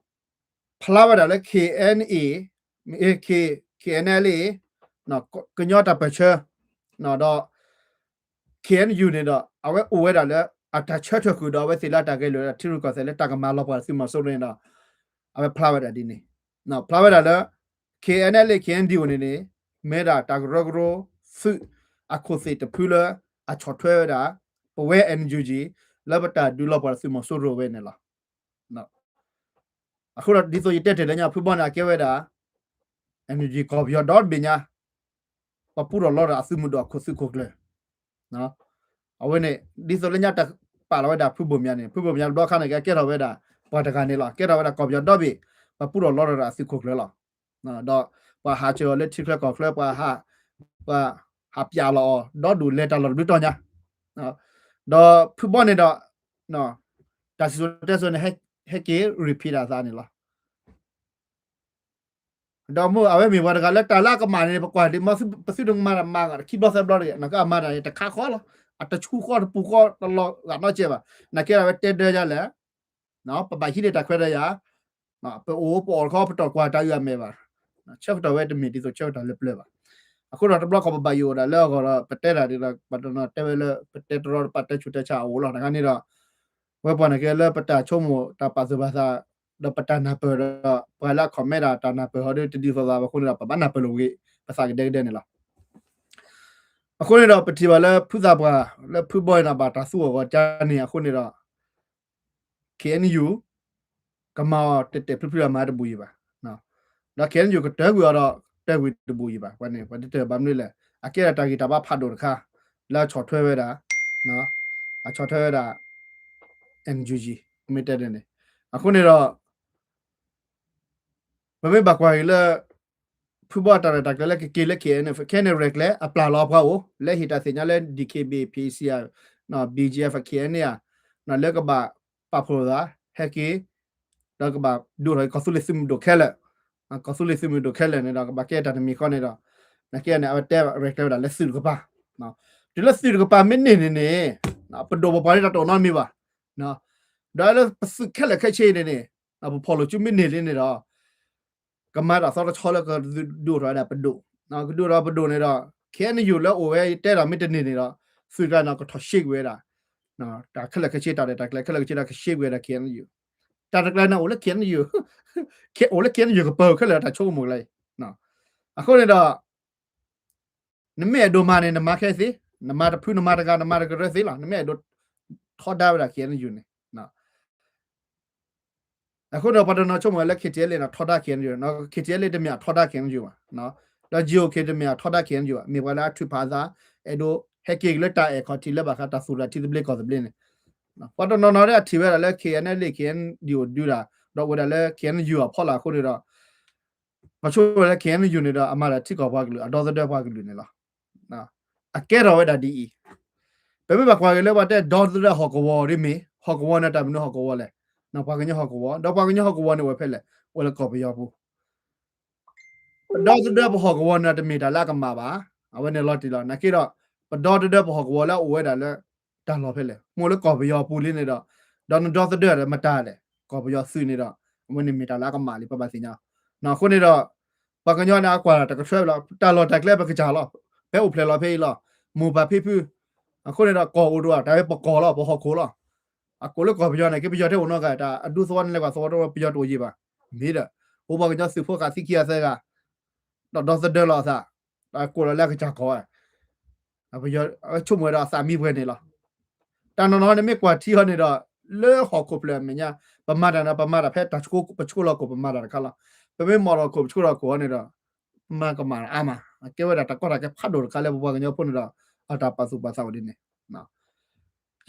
ဖျါဝဲဒၣ်လၢ K N A, K- K N L A ကညီတၢ်ပၢၢ်ဆၢ ဒီး K N U န့ၣ်ဒီး အဝဲအိၣ်ဝဲဒၣ်လၢ အတၢ်ဆၢထၢၣ်ဃုာ်ဒီးအဝဲသ့ၣ်လၢအတၢ်ဂဲၤလိာ်ထံရူၢ်ကီၢ်သဲးလၢတၢ်ကမၤလီၤပှီၢ်သုးမီၤစိရိၤန့ၣ်ဒီး အဝဲဖျါဝဲဒၣ်ဒ်န့ၣ် ဖျါဝဲဒၣ်လၢ K N L A K N D O န့ၣ်န့ၣ် မ့ၢ်ဒၣ်တၢ်ကရၢကရိသုးအခိၣ်သ့ၣ်တဖုလၢ အဆီၣ်ထွဲဝဲဒၣ် ပဝဲ N U G လၢပတၢ်ဒုးလီၤပှီၢ်သုးမီၤစိရိၤဝဲန့ၣ်လီၤ. အဃိဒီးဒ်သိးယတဲတ့ၢ်လၢညါ ဖုဘီန့ၣ် အကဲဝဲဒၣ် N U G ကီၢ်ပယီၤဒီဘ့ၣ်ညါ ပှၤပူထီၣ်လီထီၣ်အသုးမုၢ်ဒိၣ်အခိၣ်သုးခိၣ်ကျၢၢ် အဝဲန့ၣ် ဒ်သိးလၢညါတၢ်ပာ်လီၤဝဲဒၣ်ဖုဘိၣ်မၠးန့ၣ် ဖုဘိၣ်မၠးတဘျီခါန့ၣ် ကကဲထီၣ်ဝဲဒၣ် ပှၤတဂၤန့ၣ်လီၤ. ကဲထီၣ်ဝဲဒၣ်ကီၢ်ပယီၤဒီဘ့ၣ် ပှၤပူထီၣ်လီထီၣ်ဒီးအသုးခိၣ်ကျၢၢ်လီၤ. ဒီးပှၤဟးဆှဲးအီၤလၢထံချၢကီၢ်ချၢ ပှၤဟး ပှၤဟးပျးလီၤအီၤ ဒီဒူၣ်လဲၤတၢ်လီၢ်တဘျုးတီၤညါ ဒီးဖုဘီန့ၣ်ဒီး တၢ်စံၣ်စိၤတဲစိၤန့ၣ် ဟဲက့ၤ repeat အသးန့ၣ်လီၤ. ဒီးမ့ၢ်အဝဲမ့ၢ်ပှၤတဂၤလၢတၢ်လၢအကမၣ်န့ၣ် ပကွၢ်ဒ်မ့ၢ် ပသုတမၤတၢ်မၤဂၤခံဘျီသၢဘျီတဂ့ၤ နာ်က့အမၤတၢ်အံၤတခါဃီလီၤ. အတဆူဃီတပူၤဃီတလီၤဂာ်နီတစဲးဘၣ်. နာ်က့ဒီးအဝဲတဲဒၢယါလဲၣ် ပဘၣ်ဟံးန့ၢ်တၢ်ခွဲးတၢ်ယာ် ပအိၣ်ပအီၣ်တခီ ပတီၢ်ကွၢ်တၢ်အုၣ်အမဲာ်ဘၣ်. ဆၢကတီၢ်ဝဲတမ့ၢ်ဒ်သိးဆၢကတီၢ်လၢပျၢၤဘၣ်. အဃိဒီးတဘျီခီပဘၣ်ယိၣ်အိၣ်ဒၣ်လၢအဂီၢ်ဒီး ပတဲတၢ်ဒ်ဒီး ပှၤတနီၤတဲဝဲလၢ ပတဲတရီတပါ တဲဆူးတဲဆါအအိၣ်လီၤ. တခါန့ၣ်ဒီး ဝဲပှၤန့ၣ်ကဲလၢပတၢ်ဆိကမိၣ်တၢ်ပာ်သူၣ်ပာ်သး ဒီးပတၢ်နၢ်ပၢၢ်ဒီး ပှၤလၢအ comment ဒၣ်တၢ်နၢ်ပၢၢ်ဟီဒီး တဒ်သိးသိးဘၣ်အဃိန့ၣ်ဒီး ပဘၣ်နၢ်ပၢၢ်လိာ်က့ၤ ပသးကဒဲကဒဲန့ၣ်လီၤ. အဃိန့ၣ်ဒီး ပထံၣ်ဘၣ်လၢဖုသးပှၢ် လၢဖုဘီန့ၣ်ဒီး ဘၣ်တၢ်သူအီၤဂီၤကါန့ၣ် အဃိန့ၣ်ဒီး K N U ကမၤအီၤတဲာ်တဲာ်ဖျုးဖျုး အမၤတဘူးယံၤဘၣ်. ဒီး K N U ကတၢၢ်ကွံာ်အီၤဒီး တၢၢ်ကွံာ်တဘူးယံၤဘၣ်. ပှၤန့ၣ် ပှၤတတၢၢ်ဘၣ်မနုၤလဲၣ်. အကဲဒၣ်တၢ်ဂံၢ်တၢ်ဘါဖးဒိၣ်တခါ လၢအဆီၣ်ထွဲဝဲဒၣ် အဆီၣ်ထွဲဝဲဒၣ် N U G မ့ၢ်တဲဒ်န့ၣ် အဃိန့ၣ်ဒီး ပမ့ၢ်ဘၣ်ကွၢ်က့ၤလၢ ဖုဘီအတၢ်ရဲၣ်တၢ်ကျဲၤလၢကက့ၤလၢ K N F ခဲန့ၣ်ရဲၣ်ကျဲၤ အပျၢ်လီၤအပှၤအိၣ် လၢဟ့ၣ်တၢ်သ့ၣ်ညါလၢ D K B A P C ဧါ B G F K N A ဧါ လၢကဘၣ်ပာ်ဖှိၣ်သး ဟဲက့ၤ ဒီးကဘၣ်ဒိၣ်ထီၣ်ကီၢ်သူလ့ၤသုးမုၢ်ဒိၣ်ခဲလၢာ် ကီၢ်သူလ့ၤသုးမုၢ်ဒိၣ်ခဲလၢာ်န့ၣ်ဒီး ကဘၣ်ကဲတၢ်တမံၤဃီန့ၣ်ဒီး နာ်က့န့ၣ် အဝဲတဲရဲၣ်ကျဲၤဝဲဒၣ်လၢသုးတကပၤ တုၤလၢသုးတကပၤမ့ၢ်န့ၢ်န့ၣ်န့ၣ် ပဒိၣ်ပပှၢ်န့ၣ်တၢ်တအိၣ်နီတမံၤဘၣ်. ဒီးလၢပသုးခဲလၢာ်ခဲဆ့န့ၣ်န့ၣ် ပဖီၣ်လိာ်စုမ့ၢ်န့ၢ်လံန့ၣ်ဒီး ကမၤတၢ်သီတဆီလၢကဒုးအိၣ်ထီၣ်ဝဲဒၣ်ပဒိၣ်, ကဒုးအိၣ်ထီၣ်ပဒိၣ်န့ၣ်ဒီး K N U လၢအိၣ်ဝဲတဲဒီးမ့ၢ်တန့ၢ်န့ၣ်ဒီး သုးကျါန့ၣ်ကထီၣ်ရှ့ကွံာ်ဝဲဒၣ် တၢ်ခဲလၢာ်ခဲဆ့ တၢ်ရဲၣ်တၢ်ကျဲၤခဲလၢာ်ခဲဆ့ဒီးကရှ့ကွံာ်ဝဲဒၣ် K N U, တၢ်တကျါန့ၣ်အိၣ်လၢ K N U, အိၣ်လၢ K N U ကပၢၤခဲလၢာ်တၢ်ဆိကမိၣ်ကျါအံၤ, အဃိန့ၣ်ဒီး နမ့ၢ်အဲၣ်ဒိးမၤန့ၣ် နမၤခဲသ့, နမၤတဖု နမၤတဂၤ နမၤတကရၢသ့လီၤ, နမ့ၢ်အဲၣ်ဒိးထီဒါဝဲဒၣ် K N U န့ၣ် အဃိဒီးပှၤတနီၤဆိကမိၣ်လၢ K T L A န့ၣ် ထီဒါ K N U, K T L A တမ့ၢ်အထီဒါ K N U ဘၣ်, ဒီး GOK တမ့ၢ်အထီဒါ KNU ဘၣ်, မ့ၢ်ပှၤလၢအထုးဖးအသး, အဲၣ်ဒိးဟဲက့ၤက့ၤလၢတၢ်အဲၣ်ခီၣ်ထံးလၢဘၣ်ဃးတၢ်သူၣ်ထီၣ်ထံသဘျ့ကီၢ်သဘျ့န့ၣ်, ပှၤတနီၤနီၤဒၣ်အထံၣ်ဝဲဒၣ်လၢ KNLA KNDO ဒုးတၢ်, ဒီးအိၣ်ဝဲဒၣ်လၢ KNU အဖီလာ်အဃိန့ၣ်ဒီး ပှၤဆိကမိၣ်လၢ KNU န့ၣ်ဒီး အမၤတၢ်ထံကီၢ်ပှၤကလုာ်, အဒီသဒၢပှၤကလုာ်န့ၣ်လီၤ. အကဲထီၣ်ဝဲဒၣ်ဒ်အံၤ, ပမ့ၢ်ဘၣ်ကွၢ်က့ၤလၢပှၤတဲဒီသဒၢဟီၣ်ကဝီၤဒ်မ့ၢ်, ဟီၣ်ကဝီၤန့ၣ် တၢ်မနုၤဟီၣ်ကဝီၤလဲၣ်, ပှၤကညီဟီၣ်ကဝီၤ, ဒီးပှၤကညီဟီၣ်ကဝီၤန့ၣ်အိၣ်ဝဲဖဲလဲၣ်, အိၣ်လၢကီၢ်ပယီၤပူၤ ပဒီသဒၢပဟီၣ်ကဝီၤန့ၣ်ဒီး တမ့ၢ်တၢ်လၢအကမၣ်ဘၣ်, အဝဲန့ၣ်လီၤတံၢ်လီၤ. နာ်က့ဒီး ပဒီသဒၢပဟီၣ်ကဝီၤလၢအအိၣ်ဝဲဒၣ်လၢ တၢ်လီၢ်ဖဲလဲၣ်, မ့ၢ်လၢကီၢ်ပယီၤပူၤလံန့ၣ်ဒီး, ဒီးနဒီသဒၢဒီးမတၤလဲၣ်, ကီၢ်ပယီၤသုးန့ၣ်ဒီး အဝဲန့ၣ်မ့ၢ်တၢ်လၢအကမၣ်လံ ပဘၣ်သ့ၣ်ညါ. အဃိန့ၣ်ဒီး ပှၤကညီန့ၣ် အကွၢ်တကဆှဲလီၤ, တၢ်လီၢ်တၢ်ကျဲပကစၢ်လီၤ, ဖဲအိၣ်ဖျဲၣ်လီၤဖဲအံၤလီၤ, မိၢ်ပၢ်ဖံဖု, အဃိန့ၣ်ဒီး ကီၢ်အိၣ်ဒီး တၢ်ဝဲပကီၢ်လီၤ, ပဟီၣ်ခိၣ်လီၤ. အကိးလၢကီၢ်ပယီၤန့ၣ် က့ပယီၤတအိၣ်နီတဂၤ, တၢ်အဒူသဝီန့ၣ်လဲၤကွၢ်သဝီတအိၣ် ပယီၤတအိၣ်ယံာ်ဘၣ်, မ့ၢ်ဒီး အိၣ်ပှၤကညီသုးဖိဃာ်သံခံဂၤသၢဂၤ, ဒီးဒီသဒၢလီၤအသး, ကိးလီၤလၢအကစၢ်ကီၢ်, ပယီၤဆိကမိၣ်ဝဲဒီးအသးမံပှဲၤန့ၣ်လီၤ. တၢ်နီၢ်နီၢ်န့ၣ်မ့ၢ်ကွၢ်ထံအီၤန့ၣ်ဒီး လၢဟီၣ်ခိၣ်ဖျၢၣ်အမဲာ်ညါ, ပမၤတၢ်န့ၣ် ပမၤတၢ်ဖဲတၢ်ဆှိ ပဆှိလီၤခိၣ် ပမၤတၢ်တခါလီၤ. ပမ့ၢ်မၤလီၤခိၣ် ပဆှိလီၤခိၣ်အီၤန့ၣ်ဒီး မၤကမၣ်အါမး, အကဲဝဲဒၣ်တၢ်ကီတၢ်ခဲဖးဒိၣ်တခါလၢပပှၤကညီဖိန့ၣ်ဒီး အတၢ်ပာ်သူၣ်ပာ်သးအိၣ်ဒ်န့ၣ်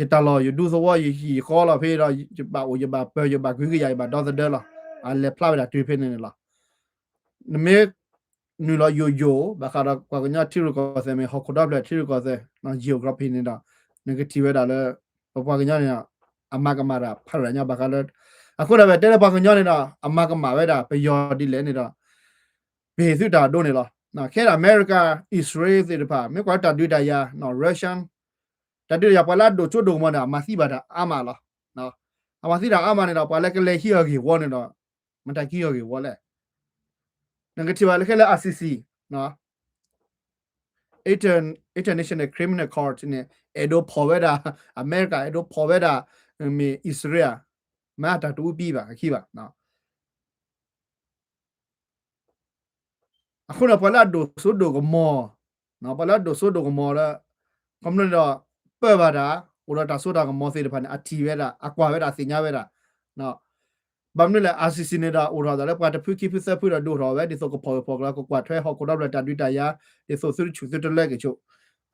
ယတၢ်လီၢ်ယဒူသဝီ ယဟံၣ်ယဃီလီၤဖဲဒီး ယဘၣ်အိၣ်ယဘၣ်ပၢၤ ယဘၣ်ကွံကယၤ ယဘၣ်ဒီသဒၢလီၤ. အလဲၤဖျါဝဲဒၣ်တုၤဖဲန့ၣ်န့ၣ်လီၤ. နမ့ၢ်နုာ်လီၤယိာ်ယိာ် ဘၣ်ဃးဒီးပှၤကညီထံရူၢ်ကီၢ်သဲးမ့ၢ် ဟီၣ်ခိၣ်ဒီဖျၢၣ်ထံရူၢ်ကီၢ်သဲး geography န့ၣ်ဒီး နကထံၣ်ဝဲဒၣ်လၢ ပပှၤကညီန့ၣ် အမၤကမၣ်တၢ်ဖးဒိၣ်ညါဘၣ်ဃးလၢ အဃိဒီးပတဲလၢပှၤကညီန့ၣ်ဒီး အမၤကမၣ်ဝဲဒၣ်ပယီၤဒ်လဲၣ်န့ၣ်ဒီး ပဟ့ၣ်သုတၢ်ဒိန့ၣ်လီၤ. ခဲအံၤ အမဲရကၤ အံၣ်စရ့လးသ့ၣ်တဖၣ် မ့ၢ်ကွၢ်လၢတၢ်ဒုးတၢ်ယၤ Russian တၢ်ဒုးတၢ်ယၤ ပှၤလၢအဒိၣ်စိဒိၣ်ကမီၤန့ၣ် အမၤသံဘၣ်တၢ်အါမးလီၤ. အမၤသံတၢ်အါမးန့ၣ်ဒီး ပှၤလၢကလဲၤဟံးအဂ့ၢ်ဝီန့ၣ်ဒီး မတၤကဟံးအဂ့ၢ်ဝီလဲၣ်. နကထံၣ်ဘၣ်လၢခဲလၢာ် ICC, Inter- International Criminal Court န့ၣ် အဲၣ်ဒိးဖီၣ်ဝဲဒၣ် အမဲရကၤ အဲၣ်ဒိးဖီၣ်ဝဲဒၣ် မ့ၢ်အံၣ်စရ့လး မၤတၢ်တအူပံဘၣ်အခံဘၣ်. အဃိန့ၣ် ပှၤလၢအဒိၣ်စိဒိၣ်ကမီၤ, ပှၤလၢအဒိၣ်စိဒိၣ်ကမီၤလၢ ခီဖျိန့ၣ်ဒီး ပၢၢ်ဘၣ်တၢ် အိၣ်ဒီးတၢ်စိတၢ်ကမီၤသ့ၣ်တဖၣ်န့ၣ် အထံၣ်ဝဲဒၣ် အကွၢ်ဝဲဒၣ် အသ့ၣ်ညါဝဲဒၣ်. ဘၣ်မနုၤလဲၣ် ICC န့ၣ်ဒီး အိၣ်ထီၣ်သးလၢပှၤတဖုခံဖုသၢဖုဒီး ဒိၣ်ထီၣ်ဝဲ ဒ်သိးကဖီၣ်ဂၢၢ်ဖီၣ်ကျၢၤ ကကွၢ်ထွဲဟီၣ်ခိၣ်ဒီဖျၢၣ်တၢ်ဒုးတၢ်ယၤ ဒ်သိးသုတဆူၣ်သုတလဲက့ၤဆိး.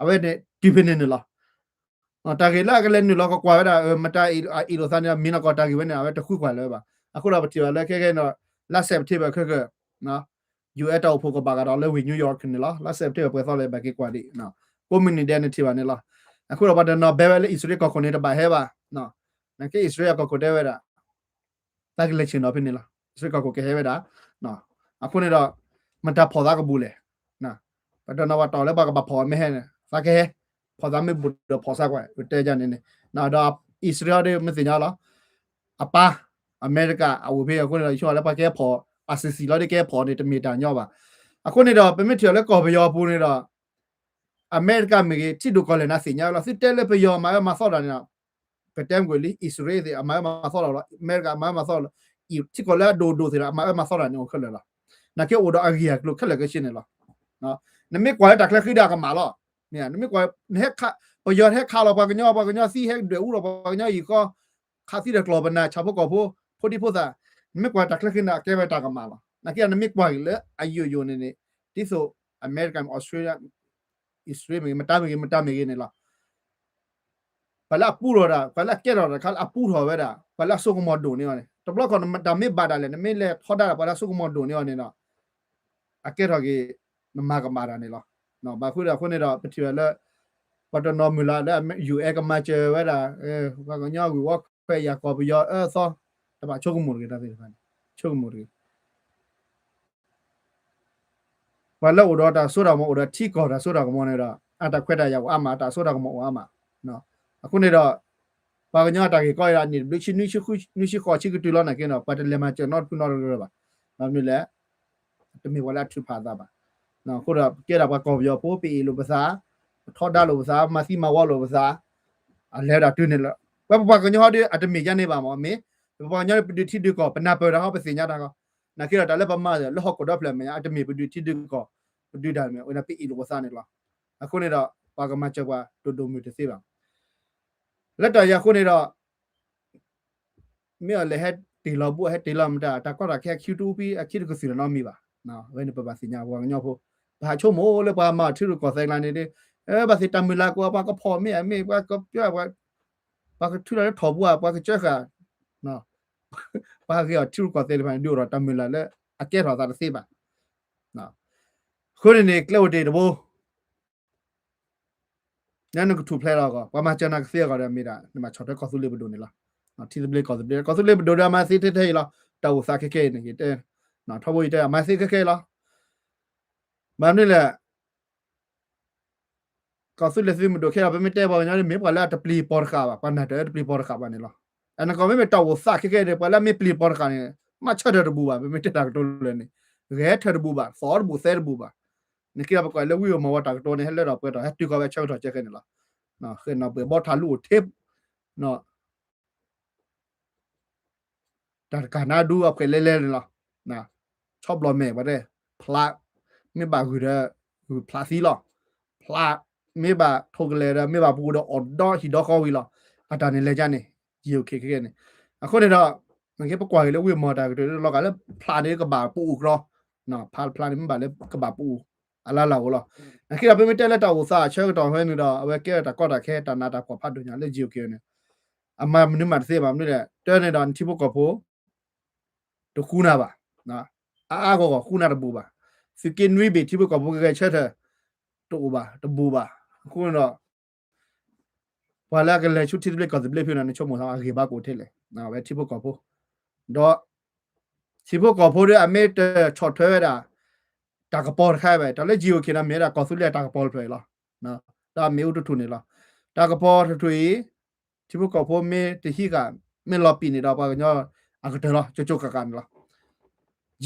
အဝဲန့ၣ်တုၤဖဲန့ၣ်န့ၣ်လီၤ. တၢ်ဂ့ၢ်လၢအကလဲၤနုာ်လီၤကကွၢ်ဝဲဒၣ် မတၤအ့ၣ်လိာ်သးန့ၣ်ဒီး မ့ၢ်နီၢ်ကီၢ်တၢ်ဂ့ၢ်ဝဲန့ၣ် အဝဲတဃုကွၢ်လၢၤဘၣ်. အဃိဒီးပထံၣ်ဘၣ်လၢခဲကဲန့ၣ်ဒီး လါစဲးပထ့ဘၢၣ်ခဲကၢၢ် UN တၢ်အိၣ်ဖှိၣ်ကဘၣ်ကဒီးလၢဝ့ၢ် New York န့ၣ်လီၤ. လါစဲးပထ့ဘၢၣ်ပှဲၤသီလၢဘၣ်က့ၤကွၢ်ဒံး ကိးမုၢ်နံၤဒဲးနထံၣ်ဘၣ်န့ၣ်လီၤ. အဃိဒီးပှၤတနီၤဘဲဝဲလၢအံၣ်စရ့လးကီၢ်ခိၣ်န့ၣ်တဘၣ်ဟဲဘၣ်. နာ်က့အံၣ်စရ့လးကီၢ်ခိၣ်တဲဝဲဒၣ် သးကလဲၤဆ့ၣ်နီၤဖဲန့ၣ်လီၤ. အံၣ်စရ့လးကီၢ်ခိၣ်ကဟဲဝဲဒၣ်. အဃိန့ၣ်ဒီး မတၤဖီၣ်သးကဘူၣ်လဲၣ်. ပှၤတနီၤပှၤတီၢ်လၢပှၤကဘၣ်ဖီၣ်မ့ၢ်ဟဲန့ၣ် သးကဟဲ ဖီၣ်သးမ့ၢ်ဘူၣ်ဒီးဖီၣ်သးကွၢ် တဲဒ်န့ၣ်န့ၣ်. ဒီးအံၣ်စရ့လးဒ်မ့ၢ်သ့ၣ်ညါလီၤ. အပၢ် အမဲရကၤ အအိၣ်ဖဲအဃိန့ၣ်ဒီး ယဆိကမိၣ်လၢပှၤကဟဲဖီၣ် ICC လီၤဒ်ကဟဲဖီၣ်န့ၣ် တမ့ၢ်တၢ်ညီဘၣ်. အဃိန့ၣ်ဒီး ပမ့ၢ်ထံၣ်အီၤလၢကီၢ်ပယီၤပူၤန့ၣ်ဒီး အမဲရကၤမ့ၢ်ဂ့ၤ ထံဒိၣ်ကီၢ်လဲၢ်န့ၣ်သ့ၣ်ညါဝဲလီၤ. သုတဲလၢပယီၤမၤအၢမၤသီတၢ်န့ၣ်ဒီး ကတဲမ့ၢ်ကွံာ်လံ အံၣ်စရ့လးသ့ၣ် အမၤအၢမၤသီလီၤလီၤ. အမဲရကၤမၤအၢမၤသီလီၤ. ထံကီၢ်လၢအဒိၣ်ဒိၣ်သ့ၣ်ဒီး အမၤအၢမၤသီတၢ်န့ၣ်အိၣ်ခဲလၢာ်လီၤ. နာ်က့အိၣ်ဒီးအဂ့ၢ်အကျိၤခဲလၢာ်ခဲဆ့န့ၣ်လီၤ. နမ့ၢ်ကွၢ်လၢတၢ်ချၢဃံဒီးအကမၣ်လီၤ. နမ့ၢ်ကွၢ် နဟဲခး ပယီၤဟဲခးလီၤပှၤကညီ ပှၤကညီသံ ဟဲဒွဲၣ်အူလီၤပှၤကညီအံၤဃီ ခးသံဒီးကျီၢ်ပနၢ် ဆၣ်ဖိကီၢ်ဖိ ဖိဒံဖိသၣ်, နမ့ၢ်ကွၢ်တၢ်ချၢဃံန့ၣ် အကဲဝဲတၢ်ကမၣ်လီၤ. နာ်က့နမ့ၢ်ကွၢ်က့ၤလၢအယိာ်ယိာ်န့ၣ်န့ၣ် ဒ်သိး အမဲရကၤ အံၣ်စရ့လး အံၣ်စရ့လးမ့ၢ်ဂ့ၤ မတၤမ့ၢ်ဂ့ၤ မတၤမ့ၢ်ဂ့ၤန့ၣ်လီၤ. ပှၤလၢအပူထီၣ်တၢ် ပှၤလၢအကဲထီၣ်တၢ်တခါလၢအပူထီၣ်ဝဲဒၣ် ပှၤလၢအစိကမီၤဒိၣ်န့ၢ်အီၤန့ၣ် တဘျီခီၣ်နတၢ်မ့ၢ်ဘၣ်ဒၣ်လဲာ် နမ့ၢ်လဲၤထီဒါဒီးပှၤလၢအစိကမီၤဒိၣ်န့ၢ်အီၤန့ၣ်ဒီး အကဲထီၣ်က့ၤ နမၤကမၣ်တၢ်န့ၣ်လီၤ. ဘၣ်ဃုာ်ဒီးအဃိန့ၣ်ဒီး ပထံၣ်ဘၣ်လၢ ပှၤတနီၤမုၢ်လၢ်လၢ UN ကမၤစၢၤဝဲဒၣ် ပှၤကညီဂ့ၢ်ဝီခွဲးယာ်ကီၢ်ပယီၤအၢသီ တဘၣ်ဆိကမိၣ်တဂ့ၤ တၢ်သ့ၣ်တဖၣ်န့ၣ် ဆိကမိၣ်တဂ့ၤ. ပှၤလၢအိၣ်ဒီးတၢ်စိတၢ်ကမီၤ အိၣ်ဒီးထံကီၢ်တၢ်စိတၢ်ကမီၤန့ၣ်ဒီး အတၢ်ခွဲးတၢ်ယာ်အိၣ်အါမး အတၢ်စိတၢ်ကမီၤအိၣ်အါမး. အဃိန့ၣ်ဒီး ပှၤကညီအတၢ်ဂ့ၢ်ကီအံၤဒၣ်န့ၣ် ဘျုးဆံနွံဆံဃိးဆံကတုၤလီၤနာ်က့ဒီး ပှၤတလဲၤမၤစၢၤနီတဖုနီတဂၤဘၣ်. ဘၣ်မနုၤလဲၣ် တမ့ၢ်ပှၤလၢအထုးဖးအသးဘၣ်. အဃိဒီး ပကဲဒၣ်ပှၤကီၢ်ပယီၤဖိ ပအ့ၣ်လိာ်ပသး, ပထီဒါလိာ်ပသး, မၤသံမၤဝီလိာ်ပသး, အလဲၤဝဲဒၣ်တုၤန့ၣ်လီၤ. ပဝဲပပှၤကညီဟီဒီး အတမ့ၢ်ယါန့ၣ်ဘၣ်မး မ့ၢ် ပပှၤကညီပဒုးထံဒုးကီၢ် ပနၢ်ပၢၢ်တၢ်ဟီပသ့ၣ်ညါတၢ်ဟီ, နာ်က့ဒီးတၢ်လၢပမၤလၢဟီၣ်ခိၣ်ဒီဖျၢၣ်မဲာ်ညါ အတမ့ၢ်ပဒုးထံဒုးကီၢ် ပဒုးတၢ်မ့ၢ်ဝဲဒၣ်ပအ့ၣ်လိာ်ပသးန့ၣ်လီၤ. အဃိန့ၣ်ဒီး ပှၤကမၤစၢၤပှၤဒိၣ်ဒိၣ်မုၢ်တသ့ဘၣ်. လၢတၢ်အံၤအဃိန့ၣ်ဒီး မ့ၢ်အီၤလဲၤဟဲတ့ၢ်လီၤဘူၣ် ဟဲတ့ၢ်လီၤမတၤ တၢ်ကီတၢ်ခဲအခံတအူပံ အခံတကသုၣ်လီၤနီတမံၤဘၣ်. ဝဲန့ၣ်ပဘၣ်သ့ၣ်ညါပှၤကညီဖိ ပဟးဆိကမိၣ်လၢပှၤမၤအီၤထံရူၢ်ကီၢ်သဲးကျါန့ၣ်ဒီး ဘၣ်သ့ၣ်တၢ်မုၢ်လၢ်ကအိၣ် ပှၤကဖီၣ်မ့ၢ်အမ့ၢ် ပှၤကပၠီ ပှၤကထုးလီၤလၢထိၣ်ပူၤဧါ ပှၤကစၢဃာ် ပှၤဂ့ၤအီၤထံရူၢ်ကီၢ်သဲးတဖၣ်န့ၣ် ဒုးအိၣ်ဒီးတၢ်မုၢ်လၢ်လၢအကဲထီၣ်သးတသ့ဘၣ်. အဃိန့ၣ်န့ၣ် ကျဲအိၣ်တ့ၢ်တဘိ လၢနကထူၣ်ဖျဲးလီၤအဂီၢ် ပှၤမၤစၢၤနၤကသ့အဂီၢ်ဒီး မ့ၢ်ဒၣ်နဘၣ်ဆီၣ်ထွဲကီၢ်သူလ့ၤပဒိၣ်န့ၣ်လီၤ. ထံသဘျ့ကီၢ်သဘျ့ ကီၢ်သူလ့ၤပဒိၣ်ဒီးအမၤသ့ထဲထဲအံၤလီၤ. တၢ်အိၣ်သးခဲခဲအံၤန့ၣ် ယတဲ ထီဘိယတဲ အမၤသ့ခဲခဲအံၤလီၤ. မ့ၢ်မနုၤလဲၣ် ကီၢ်သူလ့ၤသုးမုၢ်ဒိၣ်ခဲအံၤ ပမ့ၢ်တဲပှၤကညီန့ၣ် မ့ၢ်ပှၤလၢအတပျံၤပီၤတဃာ်ဘၣ်, ပှၤနၢ်တၢၢ်တပျံၤပီၤတဃာ်ဘၣ်န့ၣ်လီၤ. အန့ၣ်ကီး မ့မ့ၢ်တၢ်အိၣ်သးခဲခဲန့ၣ် ပှၤလၢအမ့ၢ်ပျံၤပီၤတဃာ်န့ၣ် မၤဆၢထၢၣ်တဘူၣ်ဘၣ်, ပမ့ၢ်တဲတၢ်ကတိၤလၢာ်န့ၣ် ဂဲၤထၢၣ်တဘူၣ်ဘၣ်, သီတဘူၣ်သဲတဘူၣ်ဘၣ်. နက့ဒီးပကွၢ်လၢဝံၢ်အမီၤဝဲတၢ်ကတိၤန့ၣ် ဟဲလၢထီၣ်ပှဲၤထီၣ် ဟဲတုၤဃီၤဝဲဆၢကတီၢ်ကဲခဲန့ၣ်လီၤ. ဃဲနီၣ်ပှဲၤဘီထးလူအိၣ်ထဲ တၢ်တကးနါဒူအဖှဲးလဲလဲန့ၣ်လီၤ. ဆီဘျီမဲာ်ပှၤတဲ ဖျး မ့ၢ်ဘၣ်ဂုၢ်ဒီး ဂုၢ်ဖျးသံလီၤ. ဖျး မ့ၢ်ဘၣ်ထိၣ်ကလဲာ်ဒီး မ့ၢ်ဘၣ်ပူၤဒီး အီၣ်ဒီဟံၣ်ဒီဃီဝံၤလီၤ. အတၢ်န့ၣ်လဲၤကါန့ၣ် ယံၤအိၣ်ခ့ခဲကဲန့ၣ်. အဃိန့ၣ်ဒီး နက့ပကွၢ်က့ၤလၢဝံၢ်မီၤတၢ်ကတိၤလီၤဂာ်လၢဖျးန့ၣ်ကဘၣ်ပအိၣ်ကရီ ဖျးဖျးန့ၣ်မ့ၢ်ဘၣ်လၢကဘၣ်ပအိၣ် အလၢ်လၢ်အိၣ်လီၤ. နက့ဒီး ပမ့ၢ်တဲလၢတၢ်အိၣ်သးအဆၢကတီၢ်ဖဲန့ၣ်ဒီး အဝဲကဲတၢ်ကီတၢ်ခဲ တၢ်နးတၢ်ဖှီၣ်ဖးဒိၣ်ညါလၢ ယံၤအိၣ်ခ့န့ၣ် အမၤမနုၤမးတသ့ဘၣ်. မနုၤလဲၣ် တၢ်န့ၣ်ဒီး နထံဖိကီၢ်ဖိ တဃူနၤဘၣ်. အါအါဂီၢ်ဂီၢ်ဃူနၤတဘူၣ်ဘၣ်. သုးက့နွံဘ့ၣ် ထံဖိကီၢ်ဖိကဂဲၤဆၢထၢၣ် တအိၣ်ဘၣ် တဘူၣ်ဘၣ်. အဃိန့ၣ်ဒီး ပှၤလၢအကလဲၤဆူထံသဘျ့ကီၢ်သဘျ့ဖဲန့ၣ် နဆိကမိၣ်သးအဂ့ၤဘၣ်ကအိၣ်ထဲလဲၣ်. အဝဲထံဖိကီၢ်ဖိ ဒီး ထံဖိကီၢ်ဖိဒီး အမ့ၢ်တဆီၣ်ထွဲဝဲဒၣ် တၢ်ကပီၤတခါဘၣ်. တၢ်လၢ ယံၤအိၣ်ခ့န့ၣ် မ့ၢ်ဝဲဒၣ်ကီၢ်သူလ့ၤအတၢ်ကပီၤတဖျၢၣ်အံၤလီၤ. ဒီးအမ့ၣ်အူတထူၣ်န့ၣ်လီၤ. တၢ်ကပီၤတထူၣ်အံၤ ထံဖိကီၢ်ဖိမ့ၢ်တဟံးဃာ် မ့ၢ်လီၤပံာ်န့ၣ်ဒီး ပှၤကညီအကတၢၢ်လီၤ ကၠိကၠိဃၣ်ဃၣ်န့ၣ်လီၤ.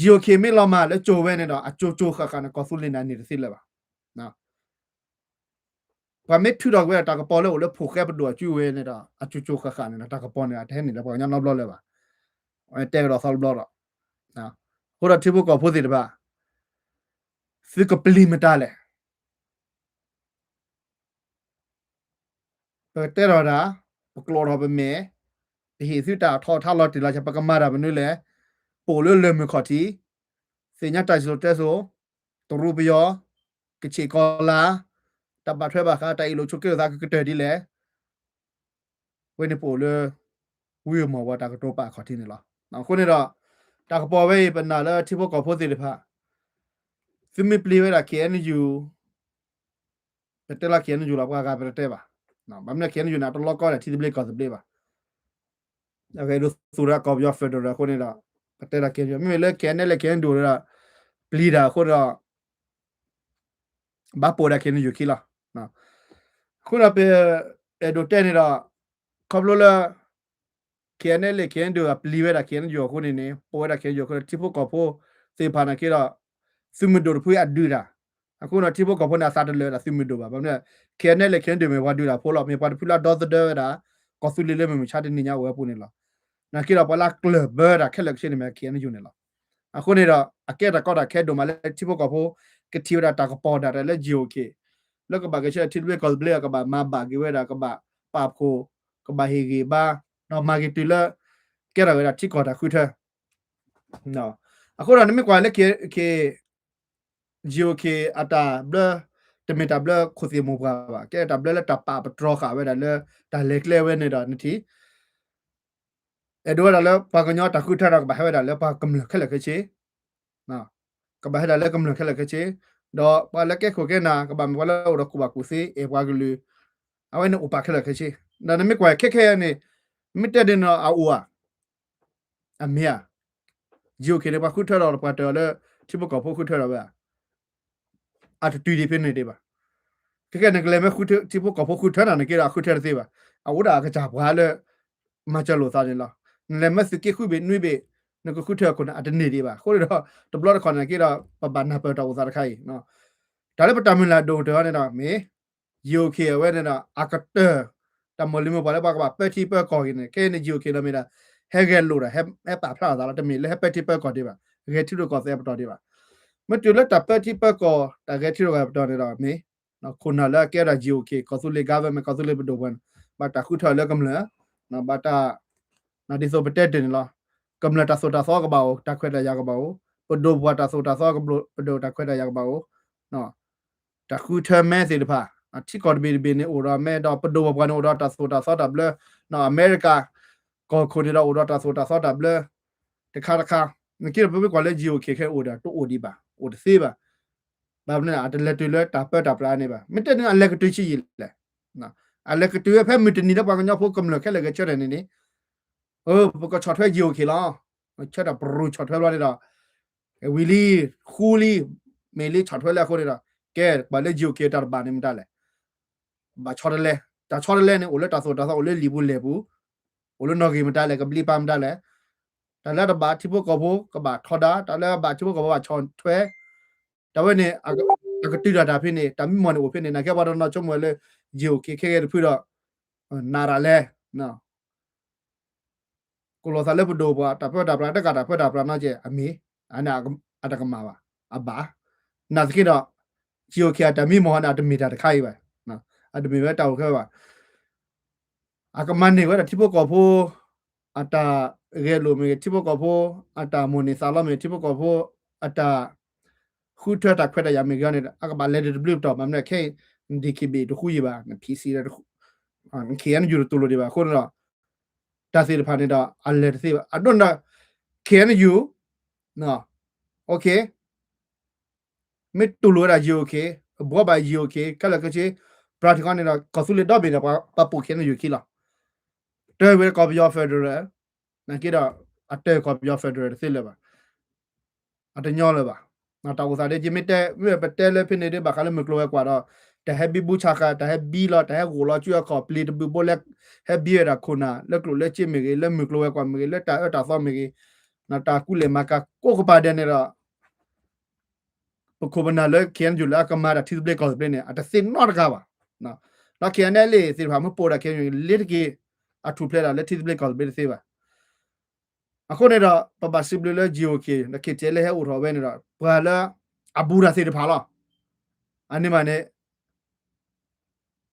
ယံၤအိၣ်ခ့မ့ၢ်လီၤမၢ်လၢကၠိဝဲန့ၣ်ဒီး အကၠိကၠိဃၣ်ဃၣ်န့ၣ် ကီၢ်သူလ့ၤန့ၣ်န့ၢ်တသ့လၢၤဘၣ်. ပှၤမ့ၢ်ထုးထီၣ်က့ၤဝဲဒၣ်တၢ်ကပီၤလၢအိၣ်လၢဖိၣ်ဃဲပဒိၣ်အစုဝဲန့ၣ်ဒီး အကၠိကၠိဃၣ်ဃၣ်န့ၣ်ဒီး တၢ်ကပီၤန့ၣ် အတဟဲန့ၢ်လၢပှၤကညီနီတဘျီလၢၤဘၣ်. တဲကဒီးသီတဘျီဒီး အဃိဒီးထံဖိကီၢ်ဖိသ့ၣ်တဖၣ် သုကပျံၤမတၤလဲၣ်. ပကတဲထီၣ်တၢ်, ပကျိးထီၣ်ပမဲာ်, ပဟ့ၣ်သုတၢ်ထီၣ်ထါလီၤတံၢ်လီၤဆဲး ပကမၤတၢ်မနုၤလဲၣ်. ပအိၣ်လၢလၢၢ်မုၢ်ခီၣ်ထံး, သ့ၣ်ညါတၢ်စံၣ်စိၤတဲစိၤ, တရူးပယီၤ, ကဆ့ၣ်ကီၤလၤ, တၢ်ဘၣ်ထွဲဘၣ်ဃး တၢ်အ့ၣ်လိာ်ဆိးက့လိာ်သးကကတၢၢ်ဒ်လဲၣ်. ဝဲန့ၣ်ပအိၣ်လၢ ဝံၢ်မီၤဝဲတၢ်ကတိၤပာ်အခီၣ်ထံးန့ၣ်လီၤ. အဃိန့ၣ်ဒီး တၢ်ကပီၤဝဲအံၤ ပနာ်လၢထံဖိကီၢ်ဖိသ့ၣ်တဖၣ် သုမ့ၢ်ပျံၤဝဲဒၣ် KNU ပတဲလီၤ KNU လီၤ ပှၤဂၤပတတဲဘၣ်. ဘၣ်မနုၤ KNU န့ၣ် အတလီၤကီဒၣ်ထံသဘျ့ကီၢ်သဘျ့ဘၣ်. အဂ့ၢ်ဒိးသူၣ်ဒၣ်ကီၢ်ပယီၤ federal အဃိန့ၣ်ဒီး ပတဲဒၣ် KNU မ့မ့ၢ်လၢ KNLA KNDO ဒီး ပျံၤတၢ်အဃိဒီး ဘၣ်ပိာ်ဝဲဒၣ် KNU ခံလီၤ. အဃိဒီးပအဲၣ်ဒိးတဲန့ၣ်ဒီး ခီဖျိလၢ KNLA KNDO အပျံၤဝဲဒၣ် KNU အဃိန့ၣ်န့ၣ် ပိာ်ဝဲဒၣ် KNU အဃိဒီး ထံဖိကီၢ်ဖိသ့ၣ်တဖၣ်န့ၣ်က့ဒီး သုးမုၢ်ဒိၣ်တဖုအဒုးတၢ်. အဃိဒီး ထံဖိကီၢ်ဖိန့ၣ် အသးတလၢာ်ဝဲဒၣ်သုးမုၢ်ဒိၣ်ဘၣ်. ဘၣ်မနုၤလဲၣ် KNLA KNDO မ့ၢ်ပှၤဒုးတၢ်ဖိလီၤ. မ့ၢ်ပှၤတဖုလၢအဒီသဒၢဝဲဒၣ် ကီၢ်သူလ့ၤလၢမုၢ်မဆါတနံၤညါအိၣ်ဝဲအပူၤန့ၣ်လီၤ. နာ်က့ဒီး ပှၤလၢအကျၢၢ်ဘၢတၢ်ခဲလၢာ်ခဲဆ့န့ၣ်မ့ၢ် KNU န့ၣ်လီၤ. အဃိန့ၣ်ဒီး အကဲတၢ်ကီတၢ်ခဲဒိၣ်မးလၢထံဖိကီၢ်ဖိ ကထံၣ်ဝဲဒၣ်တၢ်ကပီၤဒၣ်တၢ်လၢ GOK လၢကဘၣ်ဂဲၤဆၢထၢၣ်ထံသဘျ့ကီၢ်သဘျ့ ကဘၣ်မၤဘၣ်က့ၤဝဲဒၣ် ကဘၣ်ပာ်ဖှိၣ် ကဘၣ်ဟ့ၣ်ဂံၢ်ဘါ ဒီးမၤက့ၤတုၤလၢ ကဲထီၣ်ဝဲဒၣ်ထံကီၢ်တၢ်ဃုထၢ အဃိဒီးနမ့ၢ်ကွၢ်လၢ GOK အတၢ်ဘျၢ တမ့ၢ်တၢ်ဘျၢခိၣ်သ့ၣ်မိၢ်ပှၢ်ဘၣ်. ကဲတၢ်ဘျၢလၢတၢ်ပာ်ပတြီဃာ်ဝဲဒၣ်လၢ တၢ်လဲၤကျဲဝဲန့ၣ်ဒီး နထံၣ် အဲၣ်ဒိးဝဲဒၣ်လၢပှၤကညီတၢ်ဃုထၢဒီး ကဘၣ်ဟဲဝဲဒၣ်လၢပှၤကမျၢၢ်ခဲလၢာ်ခဲဆ့ ကဘၣ်ဟဲဒၣ်လၢကမျၢၢ်ခဲလၢာ်ခဲဆ့ ဒီးပှၤလၢကဲခိၣ်ကဲနၢ် ကဘၣ်မ့ၢ်ပှၤလၢအိၣ်ဒီးကူၣ်ဘၣ်ကူၣ်သ့ အဲၣ်ပှၤကလုာ် အဝဲန့ၣ်အိၣ်ပာ်ခဲလၢာ်ခဲဆ့. ဒီးနမ့ၢ်ကွၢ်ခဲခဲအံၤန့ၣ် မ့ၢ်တဲဒ်န့ၣ်ဒီးအအိၣ်ဧါ. အမ့ၢ်ဧါ. GOK န့ၣ် ပှၤဃုထၢဒီးပှၤတၢၢ်အီၤလၢ ထံဖိကီၢ်ဖိဃုထၢဒီးဝဲဧါ. အတတုၤဒံးဖဲန့ၣ်ဒံးဘၣ်. ခဲခဲန့ၣ် ကလဲၤမ့ၢ်ဃုထၢ ထံဖိကီၢ်ဖိဃုထၢနၤန့ၣ်က့ဒီး အဃုထၢတသ့ဘၣ်. အအိၣ်ဒၣ်အကစၢ်ပှၤလၢ မၤစၢၤလိာ်သးန့ၣ်လီၤ. နလဲၤမ့ၢ်သုးက့ဃုဘ့ၣ်နွံဘ့ၣ် နကဃုထၢအခိၣ်န့ၣ် အတန့ၢ်ဒံးဘၣ်. အဃိန့ၣ်ဒီး တဘျီတခီၣ်န့ၣ်က့ဒီး ပဘၣ်နၢ်ပၢၢ်တၢ်အိၣ်သးတခါအံၤ တၢ်လၢပတၢ်မုၢ်လၢ်ဒိၣ်ကတၢၢ်အီၤန့ၣ်ဒီး မ့ၢ် GOK အဝဲန့ၣ်ဒီး အကတၢၢ် တၢ်မိၢ်လံၤမိၢ်ပှၢ်လၢပှၤကဘၣ်ပၢထံပၢကီၢ်က့ၤန့ၣ် ခဲအံၤန့ၣ် GOK ဒီးမ့ၢ်ဒၣ် ဟဲဂဲၤလိာ်ဒီး ဟဲပာ်ဖျါအသးလီၤ. တမ့ၢ်လၢဟဲပၢထံပၢကီၢ်ဒံးဘၣ်, ဂဲၤထံရူၢ်ကီၢ်သဲးအပတီၢ်ဒံးဘၣ်. မ့ၢ်တုၤလၢတၢ်ပၢထံပၢကီၢ် တၢ်ဂဲၤထံရူၢ်ကီၢ်သဲးအပတီၢ်န့ၣ်ဒီး မ့ၢ် ခိၣ်နၢ်လၢအကဲဒၣ် GOK ကီၢ်သူလ့ၤ government ကီၢ်သူလ့ၤပဒိၣ်ပှၤန့ၣ် ဘၣ်တၢ်ဃုထၢလၢကမျၢၢ် ဘၣ်တၢ် ဒ်သိးပတဲတ့ၢ်န့ၣ်လီၤ. ကမျၢၢ်တၢ်သိၣ်တၢ်သီကဘၣ်အိၣ်, တၢ်ခွဲးတၢ်ယာ်ကဘၣ်အိၣ်, ပဒိၣ်ပပှၢ်တၢ်သိၣ်တၢ်သီကဘၣ်အိၣ်, ပဒိၣ်တၢ်ခွဲးတၢ်ယာ်ကဘၣ်အိၣ်, တၢ်ဃုထၢမဲသ့ၣ်တဖၣ် ထံကီၢ်တဘ့ၣ်တဘ့ၣ်န့ၣ်အိၣ်ဒီးမဲဒီး ပဒိၣ်ပပှၢ်န့ၣ်အိၣ်ဒီးတၢ်သိၣ်တၢ်သီတၢ်ဘျၢ, အမဲရကၤ ကီၢ်ခိၣ်န့ၣ်ဒီးအိၣ်ဒီးတၢ်သိၣ်တၢ်သီတၢ်ဘျၢ တခါတခါ, နက့ဒီးပမ့ၢ်ကွၢ်လၢ GOK ခဲအိၣ်ဒီး တအိၣ်ဒံးဘၣ်, အိၣ်တသ့ဘၣ်. ဘၣ်မနုၤအတလဲၤတုၤလၢတၢ်ပၢတၢ်ပြးန့ၣ်ဘၣ်. မ့ၢ်တဲန့ၣ် အလဲၤကတုၤဆံးယံာ်လဲၣ်. အလဲၤကတုၤဝဲဖဲမုၢ်တနံၤလၢပှၤကညီဖိကမျၢၢ်ခဲလၢာ်ဂဲၤဆၢထၢၣ်န့ၣ်န့ၣ်, ပကဆီၣ်ထွဲ GOK လီၤ. ဆၢထၢၣ်ပရူၢ်ဆီၣ်ထွဲဘျီန့ၣ်ဒီး ဝံၤလံ, ဃူလံ, မ့ၢ်လံဆီၣ်ထွဲလၢအဃိန့ၣ်ဒီး ကဲပှၤလၢ GOK တၢ်တဘၣ်န့ၣ်မတၤလဲၣ်. ဘၣ်ဆီတလဲ, တၢ်ဆီတလဲန့ၣ် အိၣ်လၢတၢ်သိၣ်တၢ်သီ အိၣ်လၢလံာ်ပူၤလဲၢ်ပူၤ, အိၣ်လၢနီၣ်ဂံၢ်မတၤလဲၣ်, ကဘျံးပၤမတၤလဲၣ်. တၢ်လၢတဘၣ်ထံဖိကီၢ်ဖိကဘၣ်ထီဒါ, တၢ်လၢဘၣ်ထံဖိကီၢ်ဖိဘၣ်ဆီၣ်ထွဲ, တၢ်ဝဲန့ၣ် အကတုၤတၢ်တၢ်ဖဲန့ၣ် တၢ်မံမီၢ်န့ၣ်အိၣ်ဖဲန့ၣ် နာ်က့ပှၤတနီၤဆိကမိၣ်လၢ GOK ခဲဂဲၤတဖုဒီး နးတၢ်လဲၣ်. ကိၣ်လိာ်သးလၢပဒိၣ်ပှၤ တၢ်ပၢတၢ်ပြး တကးတၢ်ပၢတၢ်ပြးနီကဲ အမ့ၢ် အတကမၣ်ဘၣ်, အဘၣ်. နာ်သက့ဒီး GOK အတၢ်မံမီၢ်န့ၣ် အတမ့ၢ်တၢ်တခါအံၤဘၣ်, အတမ့ၢ်ဝဲတၢ်အိၣ်ခဲဘၣ်. အကမၤန့ၢ်ဝဲဒၣ်ထံဖိကီၢ်ဖိ အတၢ်ဂဲၤလိာ်မ့ၢ်ဂ့ၤ, ထံဖိကီၢ်ဖိ အတၢ်မိၣ်န့ၢ်သးလီမ့ၢ်ဂ့ၤ, ထံဖိကီၢ်ဖိ အတၢ် ဃုထၢတၢ်ခွဲးတၢ်ယာ်မ့ၢ်ဂ့ၤန့ၣ် အကဘၣ်လဲၤဒ်တဘျုးပတီၢ် မ့ၢ်မနုၤခဲအံၤ DKBA တဃူယံၤဘၣ်, န PC ဒီး KNU တတူၢ်လိာ်ဒံးဘၣ်အဃိန့ၣ်ဒီး တၢ်သ့ၣ်တဖၣ်န့ၣ်ဒီး အလဲၤတသ့ဘၣ်. အဒိန့ၣ်ဒီး KNU, OK, မ့ၢ်တူၢ်လိာ်ဝဲဒၣ် GOK, ဘှီဘၣ် GOK ခဲလၢာ်ခဲဆ့ ပြၤထံကီန့ၣ်ဒီး ကီၢ်သူလ့ၤဒီဘ့ၣ်န့ၣ် ပှၤပိာ် KNU ခံလီၤ. တၢ်ဝဲကီၢ်ပယီၤ federal နာ်က့ဒီး အတၢ်ကီၢ်ပယီၤ federal တသ့လၢၤဘၣ်, အတညီလၢၤဘၣ်. တၢ်အိၣ်သးဒ်ယမ့ၢ်တဲ မ့ၢ်ပတဲလၢဖဲန့ၣ်ဒ်ဘၣ်ဃးလၢမုၢ်ကျိၤဝဲၤကွာ်ဒီး တၢ်ဟဲဘံဘူဆးဃာ် တၢ်ဟဲဘံလီၤ တၢ်ဟဲဂိၢ်လီၤ စုအခီၣ်ပျ့ၤတဘုဘိလၢ ဟဲဘံဝဲဒၣ်ခိၣ်နၢ် လၢကျိၣ်လၢစ့မ့ၢ်ဂ့ၤ လၢမုၢ်ကျိၤဝဲၤကွာ်မ့ၢ်ဂ့ၤ လၢတၢ်အၢတၢ်သီမ့ၢ်ဂ့ၤ, တၢ်ကူလဲၢ်မၤကၤကိးကပၤဒဲးန့ၣ်ဒီး ပခိၣ်ပနၢ်လၢ KNU လၢအကမၤတၢ်ထံသဘျ့ကီၢ်သဘျ့န့ၣ် အတသ့နီတဂၤဘၣ်. ဒီး KNLA သ့ၣ်တဖၣ်မ့ၢ်ပိာ်ဒၣ် KNU လ့ၤတက့ၤ အထူၣ်ဖျဲးဒၣ်လၢထံသဘျ့ကီၢ်သဘျ့တသ့ဘၣ်. အဃိန့ၣ်ဒီး ပဘၣ်စံးဘျုးလၢ GOK ဒီး KTLA ဟဲအိၣ်ထီၣ်ဝဲန့ၣ်ဒီး ပှၤလၢအဘူးတၢ်သ့ၣ်တဖၣ်လီၤ. အန့ၣ်မးန့ၣ်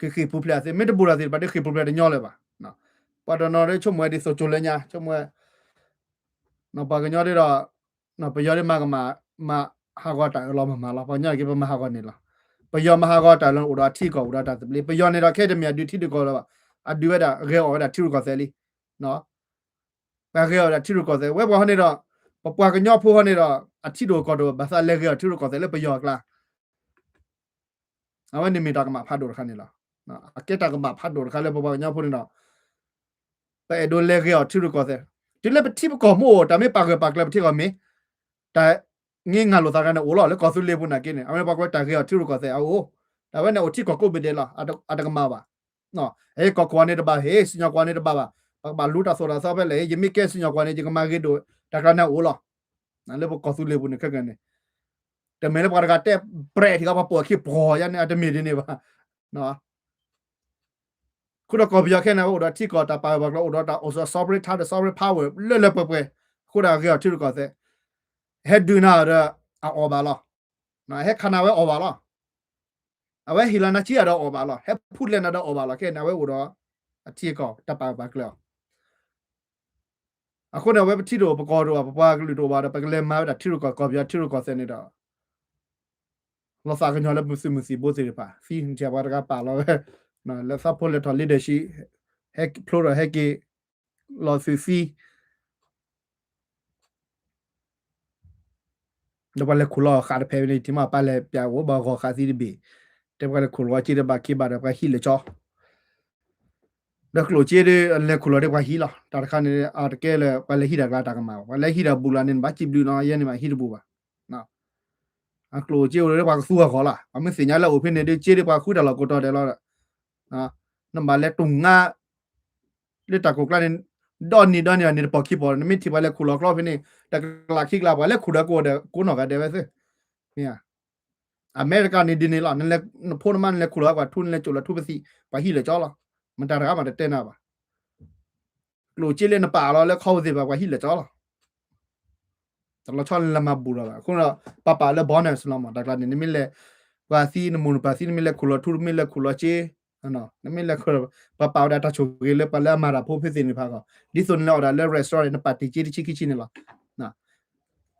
ကဃ့ၢ်ပူၤဖျဲးအသ့, မ့ၢ်တဘူးတၢ်သ့ၣ်တဖၣ်ဒီးဃ့ၢ်ပူၤဖျဲးတညီလၢၤဘၣ်. ပှၤတနီၤဒ်ဆိကမိၣ်ဝဲဒ်သိးကၠိလဲညါ ဆိကမိၣ်ဝဲ ပှၤကညီဒ်ဒီး ပယီၤဒ်မၤကမၣ် မၤဟးဂီၤတၢ်အၢလီၤမၤမၤလီၤ. ပှၤကညီက့ၤပမၤဟးဂီၤန့ၣ်လီၤ. ပယီၤမၤဟးဂီၤတၢ်လၢအိၣ်ဒီးအထံကီၢ်အိၣ်ဒီးတၢ်သဘျ့, ပယီၤန့ၣ်ဒီးခဲတမ့ၢ်အဒုးထံဒုးကီၢ်လၢၤဘၣ်, အဒုးဝဲဒၣ်ဂဲၤအီၣ်ဝဲဒၣ်ထံရူၢ်ကီၢ်သဲးလံ. ပှၤဂဲၤအီၣ်ဝဲဒၣ်ထံရူၢ်ကီၢ်သဲး ဝဲပှၤဟီန့ၣ်ဒီး ပပှၤကညီဖိဟီန့ၣ်ဒီး အထံဒိၣ်ကီၢ်ဒိၣ်ဘၣ်သးလဲၤဂဲၤအီၣ်ထံရူၢ်ကီၢ်သဲးလၢပယီၤအကျါ အဝဲန့ၣ်မ့ၢ်တၢ်ကမၣ်ဖးဒိၣ်တခါန့ၣ်လီၤ. အကဲတၢ်ကမၣ်ဖးဒိၣ်တခါလၢပပှၤကညီဖိန့ၣ်ဒီး ပအဲၣ်ဒိးလဲၤဂဲၤအီၣ်ထံရူၢ်ကီၢ်သဲး, တုၤလၢပထံပကီၢ်မ့ၢ်အိၣ် တၢ်မ့ၢ်ပာ်ဂၢၢ်ပာ်ကျၢၤပထံကီၢ်မ့ၢ် တၢ် င့ၢ်ငါလိာ်သးတခါန့ၣ်အိၣ်လီၤ လၢကီၢ်သူလ့ၤပူၤနာ်က့န့ၣ် အဝဲန့ၣ်ပှၤကွဲးတၢ်ဂဲၤအီၣ်ထံရူၢ်ကီၢ်သဲးအအိၣ်, တၢ်ဝဲန့ၣ်အိၣ်ထံကီၢ်ကိးဘ့ၣ်ဒဲးလီၤ, အတကမၣ်ဘၣ်. ဟဲကီၢ်ခိၣ်န့ၣ်တဘၣ်ဟ့ၣ် စံၣ်ညီၣ်ကွီၢ်န့ၣ်တဘၣ်ဘၣ်, ပကဘၣ်လူတၢ်သိၣ်တၢ်သီဖဲလဲၣ် ယမ့ၢ်ကဲစံၣ်ညီၣ်ကွီၢ်န့ၣ် ယကမၤဂ့ၤဒိၣ် တၢ်ကျါန့ၣ်အိၣ်လီၤ. လၢပကီၢ်သူလ့ၤပူၤန့ၣ်ခဲကနံၣ်န့ၣ် တမ့ၢ်လၢပှၤတဂၤတဲပြဲးထံၣ်ကီး ပှၤပိာ်အခံပှီၤယါန့ၣ် အတမ့ၢ်ဒ်န့ၣ်ဘၣ်. အဃိဒီးကီၢ်ပယီၤခဲန့ၣ် အဝဲအိၣ်ဒီးထံကီၢ်တၢ်ပာ်ဂၢၢ်ပာ်ကျၢၤ အိၣ်ဒီးတၢ်အိၣ်စီ sovereign တၢ်ဒီး sovereign power လၢလၢပှဲၤပှဲၤ, အဃိဒီးအဂဲၤအီၣ်ထံရူၢ်ကီၢ်သဲး, ဟဲဒုးနၤဒီး အအီၣ်ဘၣ်လီၤ. ဟဲခးနၤဝဲအီၣ်ဘၣ်လီၤ. အဝဲဟ့ၣ်လီၤနၤစ့အဒီးအီၣ်ဘၣ်လီၤ. ဟဲဖူးလဲၤနၤဒီးအီၣ်ဘၣ်လီၤ. ခဲန့ၣ် အဝဲအိၣ်ဒီး အထံအကီၢ်တၢ်ပာ်ဂၢၢ်ပာ်ကျၢၤအီၤ အဃိန့ၣ် အဝဲပထံတအိၣ်ပကီၢ်တအိၣ် ပပှၤကလုာ်တအိၣ်ဘၣ်ဒီး ပကလဲၤမၤဝဲဒၣ်ထံရူၢ်ကီၢ် ကီၢ်ပယီၤထံရူၢ်ကီၢ်သဲးန့ၣ်ဒီး လီၤသးကညီၤလၢပသုးမုၢ်သံၣ်ဘိသ့ၣ်တဖၣ် သံနထံၣ်ပှၤတဂၤပာ်လီၤဝဲ လၢသးဖိလဲၤထီၣ် leadership ဟဲဖျိထီၣ်ဟဲက့ၤ လီၤသုးသံ ဒီးပှၤလဲၤခိၣ်လီၤဃာ်တဖဲန့ၣ် ထံမ့ၢ်ပၢ်လဲၤပၠးအိၣ်ဘၣ်ဂီၤဃာ်သံတဘ့ၣ် တဲပှၤလဲၤခိၣ်လီၤက့ဒီးဘၣ်က့ဘၣ်ဒီးပှၤဟံးလၢာ်ကၠီ ဒီးကျိၣ်စ့ဒီး လဲၤခိၣ်လီၤဒီးပှၤဟံးလီၤ. တၢ်တခါန့ၣ် အတကဲလၢ ပှၤလဲၤဟံးတၢ်ကျါတၢ်ကမၣ်ဘၣ်. ပှၤလဲၤဟံးတၢ်ဘူးလၢ်န့ၣ် နဘၣ်စံးဘျုးနီၤ ယဲန့ၣ်ဘၣ်ဟံးတဘူးဘၣ်. အကျိၣ်စ့အိၣ်ဒီးပှၤကသူအဂီၢ်လီၤ. ပှၤမ့ၢ်သ့ၣ်ညါလၢအိၣ်ဖဲန့ၣ်ဒီး စ့ဒီးပှၤဃုတၢ်လီၢ်ကိးတီၤဒဲးလီၤ. နဘၣ်လဲၤတူၢ်ငါ လၢတၢ်ကိၢ်ကျါန့ၣ် ဒီနံၤဒီနံၤန့ၣ် တပီၢ်ခံပီၢ် နမ့ၢ်ထံၣ်ပှၤလဲၤခိၣ်လီၤကျီဖဲန့ၣ် တကလးခံကလး ပှၤလဲၤခိၣ်ဒီးကိးဒီးကိးနီၢ်ဂၤဒဲးဝဲသ့ၣ် မ့ၢ်ဧါ. အမဲရကၤန့ၣ်ဒ်န့ၣ်လီၤ. နဖိနမါနလဲၤခိၣ်လီၤပှၤထူ နလဲၤကၠိၣ်လီၤထူပသံး ပှၤဟံးလၢာ်ကၠီလီၤ. မတၤတဂၤမးတတဲနၤဘၣ်. ကျိၣ်စ့လၢနပာ်လီၤလၢခီဝ့သ့ၣ်တဖၣ် ပှၤဟံးလၢာ်ကၠီလီၤ. တလီၤဆီလၢနမၤဘူးလီၤဘၣ်. အဃိဒီး ပှၤပာ်လၢ bonus လီၤမး တၢ်ကျါန့ၣ် နမ့ၢ်လဲၤ ပှၤသံ နမိၢ်နပၢ်သံ နမ့ၢ်လဲၤခိၣ်လီၤထူ နမ့ၢ်လဲၤခိၣ်လီၤစ့ နမ့ၢ်လဲၤခိၣ် ပှၤပာ်ဝဲဒၣ်တၢ်ဆိၣ်ဂ့ၤလၢပှၤလၢအမၤတၢ်ဖိဖဲသ့ၣ်န့ၣ်တဖၣ်ဂီၢ် ဒ်သိးနလဲၤအီၣ်ဒၣ်လၢ restaurant န့ၣ် နပာ်တ့ၢ်စ့တဆံခံဆံန့ၣ်လီၤ.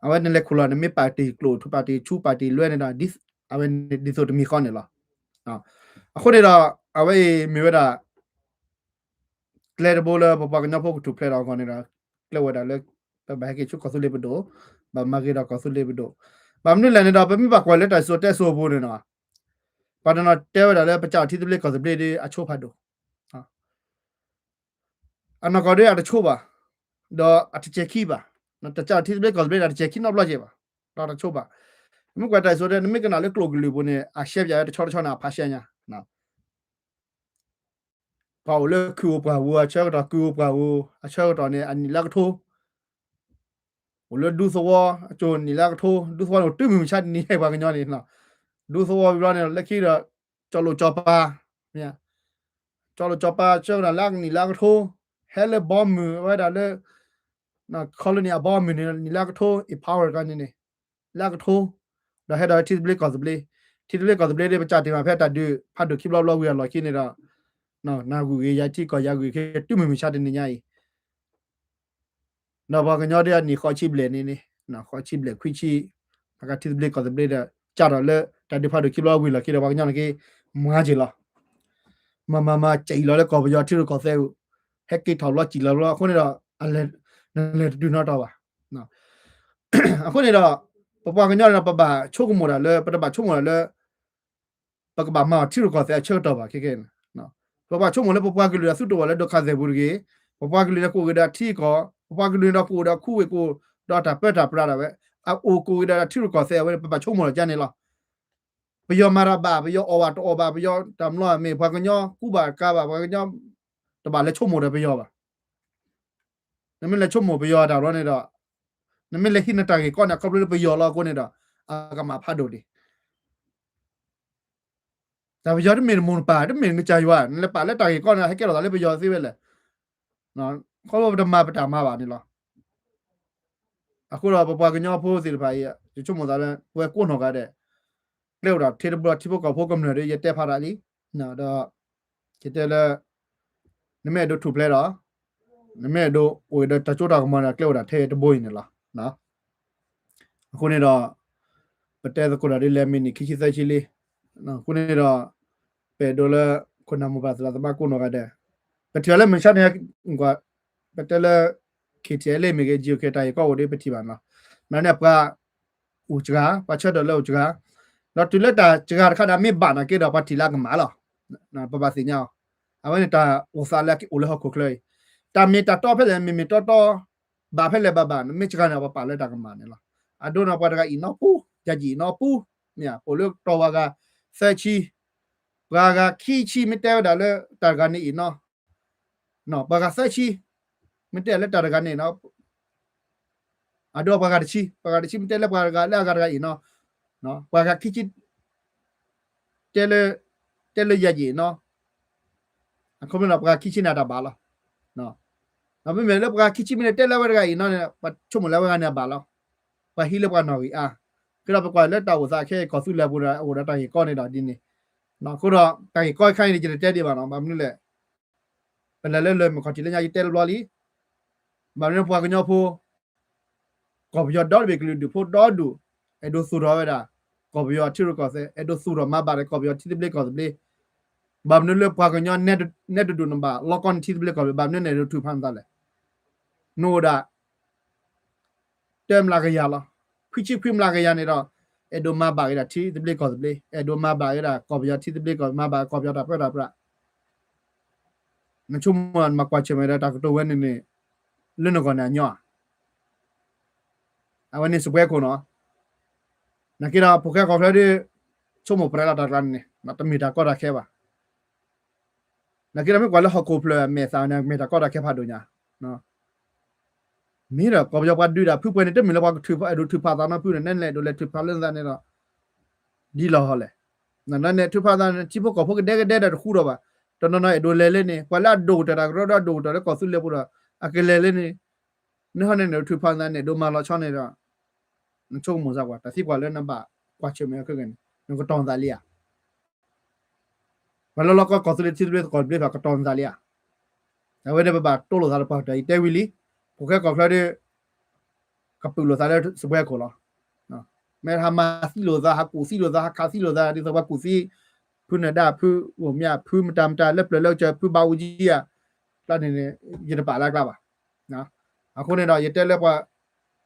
အဝဲနလဲၤခိၣ်လီၤ နမ့ၢ်ပာ်တ့ၢ်ကျိၣ်ထူ ပာ်တ့ၢ်ဆူ ပာ်တ့ၢ်လွဲန့ၣ်ဒီး ဒ် အဝဲဒ်သိးတမံၤဃီန့ၣ်လီၤ. အဃိန့ၣ်ဒီး အဝဲအံၤမ့ၢ်ဝဲဒၣ် ကျဲတဘိလၢပပှၤကညီဖိကထူၣ်ဖျဲးဒီးအဂီၢ်န့ၣ်ဒီး ကျဲဝဲဒၣ်လၢ ပဘၣ်ဟဲက့ၤဆူကီၢ်သူလ့ၤပဒိၣ်, ဘၣ်မၤဂ့ၤဒီးကီၢ်သူလ့ၤပဒိၣ်. ဘၣ်မနုၤလဲၣ်န့ၣ်ဒီး ပမ့ၢ်ဘၣ်ကွၢ်လၢတၢ်စံၣ်စိၤတဲစိၤအပူၤန့ၣ်ဒီး ပှၤတနီၤတဲဝဲဒၣ်လၢပကးထံသဘျ့ကီၢ်သဘျ့ဒီးအဆိဖးဒိၣ် အနီၢ်ကီၢ်ဒီးအတဆိဘၣ်, ဒီးအတစဲၤခံဘၣ်, တကးထံသဘျ့ကီၢ်သဘျ့ဒီးအတစဲၤခံနီတဘျီကဲဘၣ်, ဒီးတဆိဘၣ်. မ့ၢ်ကွၢ်တၢ်စံၣ်စိၤတဲ နမ့ၢ်ကနၣ်လၢကျိာ်ကလုာ်ပူၤန့ၣ် အရှဲပၠးဝဲတဆီတဆီန့ၣ် အဖးရှဲညါ ပှၤအိၣ်လၢခုးဧိၤပှၢ်ဧိၤ အဆၢကတီၢ် ကုးဧိၤပှၢ်ဧိၤ အဆၢကတီၢ်န့ၣ် အနံၣ်လၢကထိ အိၣ်လၢဒူသဝီ အကၠိနံၣ်လၢကထိ ဒူသဝီန့ၣ် အိၣ်တုၤမုၢ်မဆါတနံၤညါ ပှၤကညီန့ၣ် ဒူသဝီဝံၤဘျီန့ၣ် လၢခံဒီး ကၠီလိာ်ကၠီပၤ ကၠီလိာ်ကၠီပၤ ဆၢကတီၢ်လၢနံၣ်လၢကထိ ဟဲလၢဘီမုၢ်ဝဲဒၣ်လၢ colony အဘီမုၢ်န့ၣ် နံၣ်လၢကထိ empower ကန့ၣ်န့ၣ် လၢကထိ ဒီးဟဲဒီးထံသဘျ့ကီၢ်သဘျ့, ထံသဘျ့ကီၢ်သဘျ့ဒီး ပကးတ့ၢ်မးဖဲတၢ်ဒုးဖးဒိၣ်ခံဘျီဘျီဝံၤအလီၢ်ခံန့ၣ်ဒီး နဂုာ်ဂ့ၤယၤထံကီၢ်ယၤဂုာ်ဂ့ၤ တုၤမုၢ်မဆါတနံၤညါအံၤ ဒီးပှၤကညီဒီးအနံၣ်ဃိးဆံဘျဲၣ်န့ၣ်န့ၣ် ဃိးဆံဘျဲၣ်ခွံဆံ ပှၤကထံသဘျ့ကီၢ်သဘျ့ဒီး ကးထီၣ်လၢတၢ်ဒုးဖးဒိၣ်ခံဘျီဝံၤလီၢ်ခံဒီး ပှၤကညီန့ၣ်က့ မၤက့ၤလီၤ. မၤမၤမၤ စံၣ်လီၤလၢကီၢ်ပယီၤထံရူၢ်ကီၢ်သဲး ဟဲက့ၤထီၣ်ဘျီစံၣ်လီၤဘျီ အဃိန့ၣ်ဒီး နလဲၤတတုၤနီတတီၤဘၣ်. အဃိန့ၣ်ဒီး ပပှၤကညီန့ၣ်ဒီး ပဘၣ်ဆိကမိၣ်တၢ်လၢ ပတဘၣ်ဆိကမိၣ်တၢ်လၢ ပကဘၣ်မၤအီၤထံရူၢ်ကီၢ်သဲးအဆၢကတီၢ်ဘၣ် ခဲကဲန့ၣ် ပဘၣ်ဆိကမိၣ်လၢပပှၤကလုာ်ဒီးသုတအိၣ်ဘၣ်လၢဒိးခးသဲးပူၤတဂ့ၤ, ပပှၤကလုာ်န့ၣ်ကအိၣ်က့ၤဒီးထံကီၢ်, ပပှၤကလုာ်န့ၣ်ဒီးကအိၣ်ဒီးခူဝ့ၣ်ကအိၣ်ဒီးတၢ်ပၢတၢ်ပြးဒၣ်ဝဲ, အအိၣ်ကအိၣ်က့ၤဒီးထံရူၢ်ကီၢ်သဲးအဝဲန့ၣ် ပဘၣ်ဆိကမိၣ်လီၤကန့ၣ်လီၤ. ပယီၤမၤတၢ်ဘၣ် ပယီၤအီၣ်ဘၣ်တအီၣ်ဘၣ် ပယီၤတၢ်မလီၤမ့ၢ် ပှၤကညီကူဘၣ်ကၤဘၣ် ပှၤကညီ တဘၣ်လဲၤဆိကမိၣ်ဒီးပယီၤဘၣ်. နမ့ၢ်လဲၤဆိကမိၣ်ပယီၤတၢ်ဘျီန့ၣ်ဒီး နမ့ၢ်လဲၤဟံးနတၢ်ဂ့ၢ်ကီန့ၣ် ခီဖျိလၢပယီၤလီၤအဃိန့ၣ်ဒီး အကမၣ်ဖးဒိၣ်ဒံး တၢ်ပယီၤတမ့ၢ်နမိၢ်နပၢ် တမ့ၢ်နကစၢ်ယွၤ နလဲၤပာ်လၢတၢ်ဂ့ၢ်ကီန့ၣ် ဟဲကဲထီၣ်သးလၢပယီၤသ့ဝဲလဲၣ်. ခီဖျိပတမၤပတၢ်မၤဘၣ်န့ၣ်လီၤ. အဃိဒီးပပှၤကညီဖိသ့ၣ်တဖၣ်အံၤ ယဆိကမိၣ်သးလၢ ပဝဲကိးနီၢ်ဂၤဒဲး ကျဲအိၣ်ဒီးထံတဘိဒီးထံဖိကီၢ်ဖိကမျၢၢ်ဒီး ယတဲဖးဒၣ်လံ ဒီး ယတဲလၢ နမ့ၢ်အဲၣ်ဒိးထူၣ်ဖျဲးဒီး နမ့ၢ်အဲၣ်ဒိးအိၣ်ဒီးတၢ်စိတၢ်ကမီၤဒီး ကျဲအိၣ်ဒၣ်ထဲတဘိအံၤန့ၣ်လီၤ. အဃိန့ၣ်ဒီး ပတဲသကိးတၢ်ဒ်လဲၣ်မံးနံးခံဆံသၢဆံလံ. အဃိန့ၣ်ဒီး ပအဲၣ်ဒိးလၢ ခိၣ်နၢ်မိၢ်ပၢ်သရၣ်သမါကိးနီၢ်ဂၤဒဲး ပထံၣ်အီၤလၢမုၢ်ဆါန့ၣ် ပတဲလၢ ခ့ၣ်ထံၣ်အဲလ့ၣ်မ့ၢ်ဂ့ၤ ကၠံၣ်အိၣ်ခ့ၣ်တၢ်ဂ့ၢ်ကီအိၣ်ဒီး ပထံၣ်ဘၣ်န့ၣ်လီၤ. မ့ၢ်န့ၣ်ပှၤ အိၣ်စှၤ ပှၤဆၢထၢၣ်လၢအိၣ်စှၤ ဒီးတုၤလၢတၢ်စှၤတခါဒီး မ့ၢ်ဘၣ်နာ်က့ဒီး ပှၤထံၣ်လၢအကမၣ်လီၤ. ပဘၣ်သ့ၣ်ညါအီၤ အဝဲန့ၣ်တၢ်အိၣ်သးလၢအကအိၣ်လၢဟီၣ်ခိၣ်ချၢအံၤ တၢ်မ့ၢ်တၢ်တီဖဲလဲၣ် မ့ၢ်မ့ၢ်တီတီ ဘၣ်ဖဲလဲၣ်ဘၣ်ဘၣ် နမ့ၢ်စှၤန့ၣ် ပှၤပာ်လၢတၢ်ကမၣ်န့ၣ်လီၤ. အဒိန့ၣ် ပှၤတဂၤအံၤနီၢ်ပူၤ ယၤယံာ်အံၤနီၢ်ပူၤ မ့ၢ်အိၣ်လၢတီၤဝဲဂၤ သၢဆံ ပှၤဂၤခံဆံမ့ၢ်တဲဝဲဒၣ်လၢတၢ်တဂၤန့ၣ်အံၤနီၢ် ပှၤဂၤသၢဆံ မ့ၢ်တဲလၢတၢ်တဂၤန့ၣ်နီၢ် အဒိပှၤဂၤတဆံ ပှၤဂၤတဆံမ့ၢ်တဲလၢပှၤတဂၤလၢအဂၤတဂၤအံၤနီၢ် ပှၤဂၤခံဆံ တဲလၢ တဲလၢယၤယံာ်နီၢ် အခီပညီပှၤဂၤခံဆံန့ၣ်တၢ်ဘၣ်လီၤ. မ့မ့ၢ်လၢပှၤဂၤခံဆံမ့ၢ်တဲလၢအဝဲတဂၤအံၤနီၢ်န့ၣ် ပဆိကမိၣ်လၢအဝဲဂၤန့ၣ်အဘၣ်လီၤ. ပှၤဟံးလၢပှၤနီၣ်ဂံၢ်အါ ကဒီးပကွၢ်လၢတၢ်အိၣ်သးခဲအံၤကီၢ်သူလ့ၤပူၤဒီး အိၣ်ဒီးတၢ်ဂ့ၢ်ကီန့ၣ်ဒီးဒ်န့ၣ် အဃိဒီးတၢ်ဂ့ၢ်ကီအခါအံၤန့ၣ် ယတတဲဒံးဘၣ်နီၢ် ဘၣ်မနုၤလဲၣ် ပလဲၤလၢလၢၢ်မုၢ်ခီၣ်ထံးလၢညါ ယတဲတဘျီလံ. ဘၣ်မနုၤပှၤကညီဖိ ကီၢ်ပယီၤဒီတဘ့ၣ်ကလုာ်ဒူၣ်ဖိဒီဒူၣ် အဲၣ်ဒိးသူၣ်ထီၣ်ဝဲဒၣ် ကီၢ်ပယီၤထံရူၢ်ကီၢ်သဲး အဲၣ်ဒိးသူၣ်ထီၣ်မၤဘၣ်ဒီးကီၢ်ပယီၤထံသဘျ့ကီၢ်သဘျ့ ဘၣ်မနုၤလၢပှၤကညီ နဲတဒူၣ်နဘၣ် လီၢ်ကီၢ်နထံသဘျ့ကီၢ်သဘျ့ ဘၣ်မနုၤနအဲၣ်ဒိးထုးဖးနသးလဲၣ်. နအိၣ်ဒၣ် တၢမျးကယၤလီၤ. ခွံဆံခွံမျးကယၤန့ၣ်ဒီး အဲၣ်ဒိးမၤဘၣ်က့ၤဒၣ်ထံသဘျ့ကီၢ်သဘျ့ အဲၣ်ဒိးမၤဘၣ်က့ၤဒၣ်ကီၢ်ပယီၤထံသဘျ့ကီၢ် မၤဘၣ်ကီၢ်ပယီၤတၢ်ပၢတၢ်ပြး နဆိကမိၣ်နမၤကွၢ်ဆၢၣ်မဲာ်ဒီးတၢ်ကတိၤဝဲန့ၣ်န့ၣ် လၢနဂီၢ်န့ၣ်အညီဧါ. အဝဲန့ၣ်စပွဲခိၣ်နီၤ. နာ်က့ဒီးဖိၣ်ဃဲကီၢ်ချၢဒီး ဆိကမိၣ်ပြဲးလီၤတၢ်ကျါန့ၣ်န့ၣ် တမ့ၢ်တၢ်ကီတၢ်ခဲဘၣ်. နာ်က့ဒီးမ့ၢ်ကွၢ်လၢဟီၣ်ခိၣ်ဖျၢၣ်အမဲာ်သၣ်န့ၣ် မ့ၢ်တၢ်ကီတၢ်ခဲဖးဒိၣ်ညါ မ့ၢ်ဒီးကီၢ်ပယီၤပှၤဒုးတၢ်ဖုပှဲၤန့ၣ် တမ့ၢ်လၢပှၤကထုးဖး အဲၣ်ဒိးထုးဖးသးနီဖုန့ၣ် နဲလဲၣ်ဒိးလဲၤထုးဖးလၢနသးန့ၣ်ဒီး ဒ်လဲၣ်ဟီလဲၣ်. နန့ၣ်ထုးဖးသးန့ၣ် ထံဖိကီၢ်ဖိကဒဲကဒဲဒီးတဃူဒီးဘၣ်. တနီၤနီၤအဲၣ်ဒိးလဲၤလၢန့ၣ် ပှၤလၢအဒိၣ်ကတၢၢ်တၢ်ကရၢဒီးအဒိၣ်ကတၢၢ်လၢကီၢ်သူလ့ၤပူၤဒီး အကလဲၤလၢန့ၣ် နဟီန့ၣ်နထုးဖးသးန့ၣ် ဒိးမၤလီၤဆီန့ၣ်ဒီး နဆိကမိၣ်စၢ်ကွၢ် တၢ်သံကွၢ်လၢနဘၣ်ကွၢ်ဆၢၣ်မဲာ်ခဲကနံၣ် နကတီၤနသးလံဧါ. ပှၤလၢလီၢ်ကီၢ်ကီၢ်သူလ့ၤထံသဘျ့ကီၢ်သဘျ့ဖၣ် ကတီၤနသးလံဧါ. အဝဲန့ၣ်ပဘၣ်တိၢ်လိာ်သးလၢပှၤကတၢၢ်အံၤတဲဝံၤလံ. ဖိၣ်ဃဲကီၢ်ချၢဒီး ကပုာ်လိာ်သးလၢစပွဲခိၣ်လီၤ. မ့ၢ်ဟးမၤသံလိာ်သး ဟးကူၣ်သံလိာ်သး ဟးခးသံလိာ်သး ဒ်သိးပှၤကူၣ်သံ ဖုနၢၤဒါ ဖုဧိၤမ့ၢ် ဖုမတၤမတၤ လၢပျၢၤလၢကစၢၤ ဖုဘၣ်အူကၠံဧါ ကျါန့ၣ်န့ၣ် ယတပာ်လၢအကျါဘၣ်. အဃိန့ၣ်ဒီး ယတဲလၢပှၤ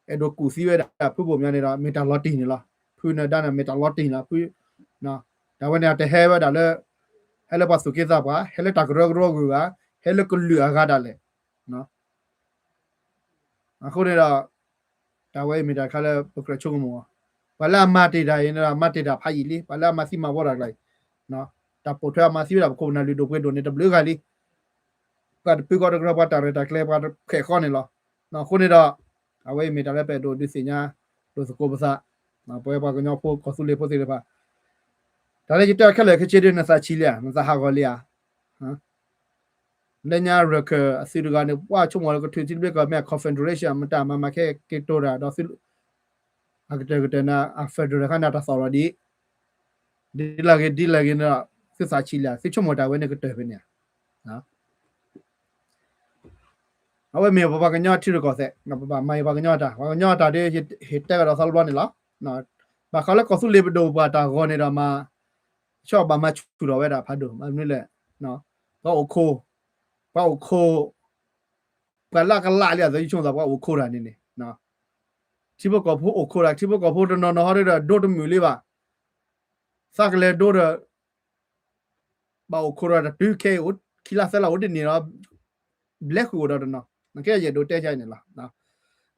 အဲၣ်ဒိးကူၣ်သံဝဲဒၣ် ဖုဘိၣ်မၠါန့ၣ်ဒီး မ့ၢ်တၢ်လီၤတံၢ်န့ၣ်လီၤ. ဖုနၢၤဒါန့ၣ် မ့ၢ်တၢ်လီၤတံၢ်လီၤ. ဖု တၢ်ဝဲန့ၣ် တဟဲဝဲဒၣ်လၢ ဟဲလၢပှၤသူၣ်က့သးပှၢ် ဟဲလၢတၢ်ကရၢကရိဂုၤဂၤ ဟဲလၢကလုာ်အဂၤဒၣ်လဲာ် အဃိန့ၣ်ဒီး တၢ်ဝဲအံၤမ့ၢ်တၢ်တခါလၢပကြၢးဆိကမိၣ်အီၤ, ပှၤလၢအမၤတ့ၢ်တၢ်အံၤန့ၣ်ဒီး မၤတ့ၢ်တၢ်ဖးယံာ်လံ, ပှၤလၢအမၤသံမၤဝီတၢ်ကျါအံၤ, တၢ်ပိာ်ထွဲအမၤသံဝဲဒၣ်ပခိၣ်ပနၢ်လုၢ်ဒိၣ်ပှ့ၤဒိၣ်န့ၣ် တဘျုးဂၤလံ, ပှၤတဖုဃီတကြၢး ပှၤတၢ်ရဲၣ်တၢ်ကျဲၤ ပှၤတဖုဃီန့ၣ်လီၤ. အဃိန့ၣ်ဒီး အဝဲအံၤမ့ၢ်တၢ်လၢပအဲၣ်ဒိးဒုးသ့ၣ်ညါ ဒိၣ်သကိးပသး, ပဝဲပှၤကညီဖိကီၢ်သူလ့ၤဖိသ့ၣ်တဖၣ်, တၢ်လၢယတဲအီၤခဲလၢာ်ခဲဆ့ဒ် နသးဆံးလံဧါ, နသးဟးဂီၤလံဧါ လၢညါရၢၢ်ခၢၣ်အသုးတဂၤန့ၣ် ပှၤဆိကမိၣ်လၢကထုးထံသဘျ့ကီၢ်မ့ၢ် confederation မတၤမၤမၤခဲက့ၤတိၢ်တၢ်ဒီးသုး အကတၢၢ်ကတၢၢ်န့ၣ် အ federal ခါန့ၣ် တၢ်သီၣ်လီၤဒ် ဒ်လဲၣ်ဂ့ၤဒ်လဲၣ်ဂ့ၤန့ၣ်ဒီး သုသးဆံးလံဧါ, သုဆိကမိၣ်တၢ်ဝဲန့ၣ်ကတၢၢ်ဖဲန့ၣ်ဧါ. အဝဲမ့ၢ်ပပှၤကညီထံရူၢ်ကီၢ်သဲး, ပဘၣ်မၤအံၤပှၤကညီတၢ်, ပှၤကညီတၢ်ဒီး ဟ့ၣ်တဲကဒီးသီတဘျီန့ၣ်လီၤ. ဘၣ်ဃးလၢကီၢ်သူလ့ၤပဒိၣ်ပပှၢ်တၢ်ဂီၤန့ၣ်ဒီးမၤ ဆီၣ်ဘၣ်မၤဆူၣ်ထီၣ်ဝဲဒၣ်ဖးဒိၣ်, ဘၣ်မနုၤလဲၣ်, ပှၤအိၣ်ခိး, ပှၤအိၣ်ခိး, ပှၤလၢကလးလံအသိး ယဆိကမိၣ်သး ပှၤအိၣ်ခိးတၢ်န့ၣ်န့ၣ်, ထံဖိကီၢ်ဖိအိၣ်ခိးတၢ်, ထံဖိကီၢ်ဖိတနီၤနီၤဟီဒီး ဒိတမုာ်လံဘၣ်, သးကလဲၤဒိဒီး ဘၣ်အိၣ်ခိးဒီးတၢ်တုၤခဲအံၤ ခံလါသၢလါအိၣ်ဒ်န့ၣ်ဒီး ဘျဲဃုာ်အိၣ်ဒီးတနီၤ, နကဲယအဲၣ်ဒိးတဲယၤန့ၣ်လီၤ.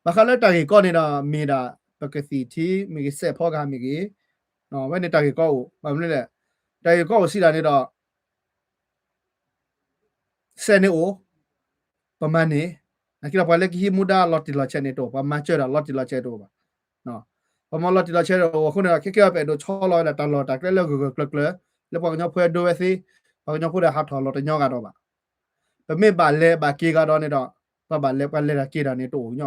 ဘၣ်ဃးလၢတၢ်ဂ့ၢ်ကီန့ၣ်ဒီး မ့ၢ်ဒၣ်ပကသံၣ်ထံ မ့ၢ်ဂ့ၤ စဲးဖီကဟၣ်မ့ၢ်ဂ့ၤ, ဝဲန့ၣ်တၢ်ဂ့ၢ်ကီအိၣ်, ဘၣ်မနုၤလဲၣ်, တၢ်ဂ့ၢ်ကီအိၣ်စံးဒၣ်န့ၣ်ဒီး စဲးန့ၣ်အိၣ်, ပမၤန့ၢ်, နာ်က့ဒီးပှၤလၢကဟံးမူဒါလီၤတံၢ်လီၤဆဲးန့ၣ်တအိၣ်, ပှၤမၤစၢၤတၢ်လီၤတံၢ်လီၤဆဲးတအိၣ်ဘၣ်. ပှၤမၤလီၤတံၢ်လီၤဆဲးတအိၣ်အဃိန့ၣ်ဒီး ခဲကဲအံၤပအဲၣ်ဒိးဆီလီၤဝဲဒၣ်တၢ်လီၢ်တၢ်ကျဲလၢဂၢၢ်ဂၢၢ်ကျၢၤကျၢၤ, လၢပှၤကညီဖိအဲၣ်ဒိးဝဲသ့, ပှၤကညီဖိဒီးဟးထီၣ်လီၤတညီဂၤဒီးဘၣ်. ပမ့ၢ်ဘၣ်လဲၤဘၣ်က့ၤဂၤဒီးန့ၣ်ဒီး ပှၤဘၣ်လဲၤပှၤလဲၤတၢ်က့ၤတၢ်န့ၣ်တအိၣ်ည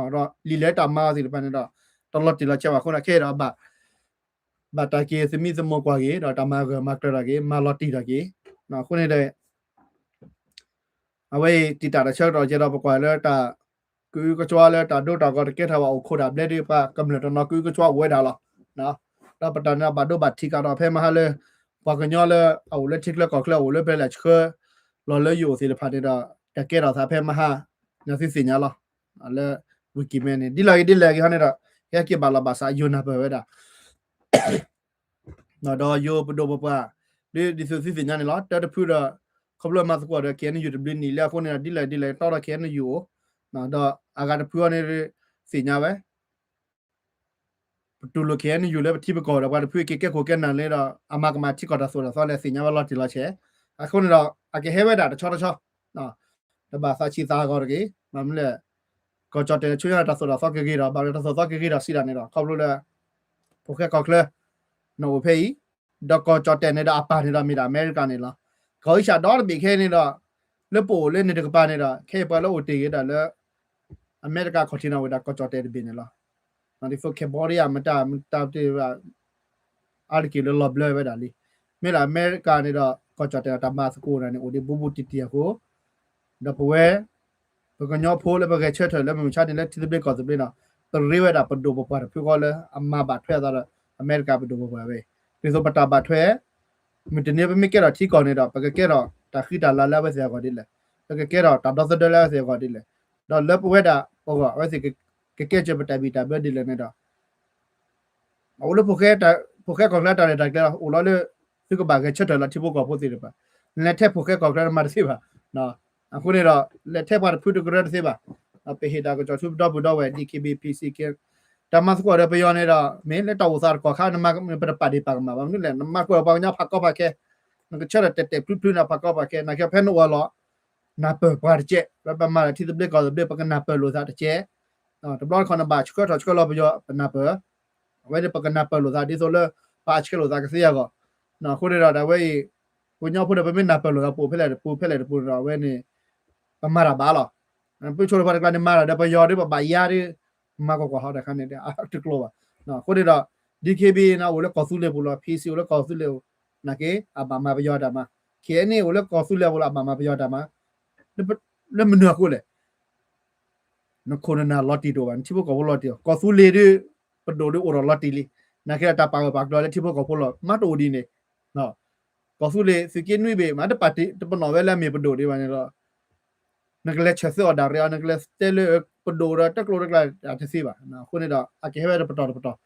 ီဒီး လံာ်လဲၤတၢ်မၤအီၤသ့ၣ်တဖၣ်န့ၣ်ဒီး တလီၤတံၢ်လီၤဆဲးဘၣ်အဃိန့ၣ် ခဲအံၤဒီး ဘၣ်တၢ်က့ၤသမံသမိးကွၢ်က့ၤ ဒီးတၢ်မၤဂၢၢ်မၤကျၢၤတၢ်က့ၤ မၤလီၤတံၢ်တၢ်က့ၤ, အဃိန့ၣ်ဒီး အဝဲအံၤတံာ်တာ်တၢ်ဆၢကတီၢ်ကဲဒီး ပကွၢ်လၢတၢ်ကအုကစွါလၢတၢ်ဒိတၢ်ဂီၤတကဲထီၣ်ဘၣ်အိၣ်ခိးတၢ်ဘျဲဒ်ပှၤကမျၢၢ်တနီၤကအုကစွါအိၣ်ဝဲဒၣ်လီၤ. ဒီးပတၢ်န့ၣ်ဘၣ်ဒိဘၣ်ထံးကဒီးဖဲမဟါလၢ ပှၤကညီလၢအအိၣ်လၢထံချၢကီၢ်ချၢ အအိၣ်လၢဖဲလဲၣ်ဆှၢလီၤလၢယအိၣ်သ့ၣ်တဖၣ်န့ၣ်ဒီး တၢ်ကဲထီၣ်သးဖဲမဟါ သုသ့ၣ်ညါလီၤ. လၢ Wikimedia န့ၣ် ဒ်လဲၣ်ဂ့ၤဒ်လဲၣ်ဂ့ၤဟီန့ၣ်ဒီး ဟဲက့ၤဘၣ်လီၤဘၣ်စးယိၤနၢ်ပၢၢ်ဝဲဒၣ် ဒီးယိၤပဒိၣ်ပပှၢ် ဒ်ဒ်သိးသုသ့ၣ်ညါန့ၣ်လီၤ. တၢ်တဖုဒီး ခီဖျိမၤသကိးဒီး KNU တဘျုးနံၣ်လၢအဃိန့ၣ်ဒီး ဒ်လဲၣ်ဒ်လဲၣ်တီဒီး KNU အိၣ်, ဒီးအဂၤတဖုအီၤန့ၣ် သ့ၣ်ညါဝဲ ပတူၢ်လိာ် KNU လၢပထံပကီၢ်ဒီး ပှၤတဖုက့ၤကဲခိၣ်ကဲနၢ်လၢဒီး အမၤကမၣ်ထံကီၢ်တၢ်သိၣ်တၢ်သီလၢသ့ၣ်ညါဝဲလီၤတံၢ်လီၤဆဲး, အဃိန့ၣ်ဒီး အကဟဲဝဲဒၣ်တဆီတဆီ တဘၣ်သးဆံးသးဂီၤတဂ့ၤ, ဘၣ်မနုၤလဲၣ်, ကီၢ်ကၠီၣ်တဲၣ်ဆူညါတၢ်သိၣ်တၢ်သီကဂ့ၤဒီး ဘၣ်လၢတၢ်သိၣ်သီကဂ့ၤဒီးစံးဒၣ်န့ၣ်ဒီး ခီဖျိလၢ ဖိၣ်ဃဲကီၢ်ချၢ နအိၣ်ဖဲအံၤ, ဒီးကီၢ်ကၠီၣ်တဲၣ်န့ၣ်ဒီးအပၢ်န့ၣ်ဒီးမ့ၢ်ဒၣ်အမဲရကၤန့ၣ်လီၤ. ကီၢ်အံၣ်စၢ်ဒီတဘ့ၣ်ခဲအံၤန့ၣ်ဒီး လၢပအိၣ်လၢန့ၣ်တကပၤန့ၣ်ဒီး ခဲအံၤပှၤလၢအိၣ်တ့ၢ်ဂ့ၤဒၣ်လၢ အမဲရကၤ continent ဝဲဒၣ်ကီၢ်ကၠီၣ်တဲၣ်တဘ့ၣ်န့ၣ်လီၤ. ဒ်သိး Cambodia မတၤမတၤတ့ၢ် အါတက့ၢ်လၢလီၤဘျၢဝဲဒၣ်လံ. မ့ၢ်လၢအမဲရကၤန့ၣ်ဒီး ကီၢ်ကၠီၣ်တဲၣ်တၢ်မၤသကိးတၢ်န့ၣ် အိၣ်ဒံးဘူးဘူးတံၢ်တံၢ်အဃိ ဒီးပဝဲ ပကညီဖိလၢပဂဲၤဆၢထၢၣ်လၢမုၢ်မဆါန့ၣ် လၢထံသဘျ့ကီၢ်သဘျ့ဒီး ပရ့ဝဲဒၣ်ပဒိၣ်ပပှၢ်တဖုဃီလၢအမၤဘၣ်ထွဲအသးဒီး အမဲရကၤပဒိၣ်ပပှၢ်ဝဲအံၤ, ဒ်သိးပတၢ်ဘၣ်ထွဲ မုၢ်တနံၤပမ့ၢ်ကဲထီၣ်ထံကီၢ်န့ၣ်ဒီး ပကကဲထီၣ်တၢ်ဃံတၢ်လၤလၢအဝဲသ့ၣ်အဂီၢ်ဒ်လဲၣ်, ပကကဲထီၣ်တၢ်ဒီသဒၢလၢအဝဲသ့ၣ်အဂီၢ်ဒ်လဲၣ်, ဒီးလၢပဝဲဒၣ်ပဂီၢ် အဝဲသ့ၣ်ကကဲစၢၤပတၢ်ဘံၣ်တၢ်ဘၢဒ်လဲၣ်န့ၣ်ဒီး အအိၣ်လၢ ဖိၣ်ဃဲကီၢ်ချၢတၢ်ရဲၣ်တၢ်ကျဲၤလီၤ, အိၣ်လီၤလၢ သုကဘၣ်ဂဲၤဆၢထၢၣ်လီၤထံဖိကီၢ်ဖိသ့ၣ်တဖၣ်, နလဲၤထဲဖိၣ်ဃဲကီၢ်ချၢနမၤတသ့ဘၣ်. အဃိန့ၣ်ဒီး လဲၤထဲပှၤတဖုတကရၢတသ့ဘၣ်. ပဟ့ၣ်တၢ်ကစီၣ်ဆူပဒီပုၢ်ဒီဝဲၢ် DKBA PC က့ တၢ်မၤသကိးဒီးပယီၤန့ၣ်ဒီး မ့ၢ်လၢတၢ်အိၣ်သးတကီၢ်ခါ နမၤပတပာ်ဒံးပာ်ကမၣ်ဘၣ်မနုၤလဲၣ်, နမၤကွၢ်ပှၤကညီဖးကီဖးခဲ, နကဆၢထၢၣ်တဲာ်တဲာ်ဖျုးဖျုးနၤဖးကီဖးခဲ နာ်က့ဖဲနအိၣ်အလီၢ် နၢ်ပၢၢ်ပှၤတကဲး, ပမၤတၢ်ထံသဘျ့ကီၢ်သဘျ့ ပကနၢ်ပၢၢ်လိာ်သးတကဲး, တဘျီတခီၣ်နဘၣ်ဆှၢထီၣ်ဆှၢလီၤပယီၤ ပနၢ်ပၢၢ်, အဝဲန့ၣ်ပကနၢ်ပၢၢ်လိာ်သးဒ်သိးလၢ ပအဆှၢလိာ်သးကသ့အဂီၢ်, အဃိန့ၣ်ဒီး အဝဲအံၤ ပှၤကညီဖိဒီး ပမ့ၢ်နၢ်ပၢၢ်လိာ်သးပအိၣ်ဖဲလဲၣ်တပူၤ ဖဲလဲၣ်တပူၤန့ၣ်ဒီး အဝဲန့ၣ် ပမၤတၢ်ဘၣ်လီၤ. ပဆိကမိၣ်ပှၤတကျါန့ၣ် မၤတၢ်ဒီးပယီၤဒီး ပဘၣ်ယါဒီး မၤကွၢ်ကွၢ်ဟီတခါန့ၣ် တကျိၤဘၣ်. အဃိန့ၣ်ဒီး DKBA န့ၣ် အိၣ်လၢကီၢ်သူလ့ၤပူၤလီၤ, PC အိၣ်လၢကီၢ်သူလ့ၤပူၤ, နာ်က့ အဘၣ်မၤပယီၤတၢ်မၤ, KNA အိၣ်လၢကီၢ်သူလ့ၤပူၤလီၤ အဘၣ်မၤပယီၤတၢ်မၤ, လၢမနုၤအဃိလဲၣ် နခိၣ်နနၢ်လီၤတံၢ်တအိၣ်ဘၣ်, နထံဖိကီၢ်ဖိလီၤတံၢ်အီၤ, ကီၢ်သူလ့ၤဒီး ပဒိၣ်ဒီးအိၣ်ဒီးလီၤတံၢ်လံ, နာ်က့ဒီးတၢ်ပာ်ဂၢၢ်ပာ်ကျၢၤလၢထံဖိကီၢ်ဖိလီၤ မ့ၢ်တအိၣ်ဒ်န့ၣ် ကီၢ်သူလ့ၤသုးက့နွံဘ့ၣ် မ့ၢ်တပာ်တပနီၣ်ဝဲလၢအမ့ၢ်ပဒိၣ်ဒံးဘၣ်န့ၣ်ဒီး နကလဲၤဆၢသၢအီၤဒၣ်ရဲအီၤ နကလဲၤတဲလၢပဒိၣ်ဒီးတကျိၤတကျဲအတသ့ဘၣ်. အဃိန့ၣ်ဒီး အကဟဲဝဲတပတီၢ်တပတီၢ်.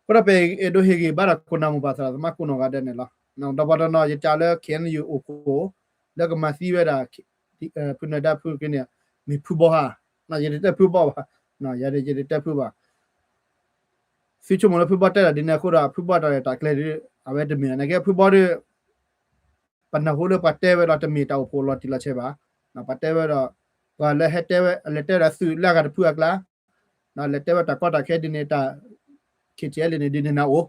အဃိဒီးပအဲၣ်ဒိးဟ့ၣ်ဂံၢ်ဘါဒီးခိၣ်နၢ်မိၢ်ပၢ်သရၣ်သမါကိးနီၢ်ဂၤဒဲးန့ၣ်လီၤ. ဒီးပှၤတနီၤယကးလၢ KNU အိၣ်ခိၣ် လၢကမၤသံဝဲဒၣ် ဖုနၢၤဒါဖုက့န့ၣ် မ့ၢ်ဖုဘီဧါ, ယတတဲဖုဘီဘၣ်, ယတတဲဖုဘၣ်. သုဆိကမိၣ်လၢဖုဘီတဲတၢ်ဒ်န့ၣ်အဃိဒီး ဖုဘီတၢ်ရဲၣ်တၢ်ကျဲၤဒ် အဝဲတမ့ၢ်နာ်က့ ဖုဘီဒီး ပနၢ်ဟူလၢပှၤတဲဝဲဒီးတမ့ၢ်တၢ်အိၣ်ဖှိၣ်လီၤတံၢ်လီၤဆဲးဘၣ်. ပှၤတဲဝဲဒီး ပှၤလၢဟဲတဲဝဲ လဲၤတဲဝဲဒၣ်သုးလၢအဂၤတဖုအကျါ, လဲၤတဲဝဲတၢ်ကီတၢ်ခဲဒ်န့ၣ်တၢ် KTLA န့ၣ်ဒ်န့ၣ်နအိၣ်,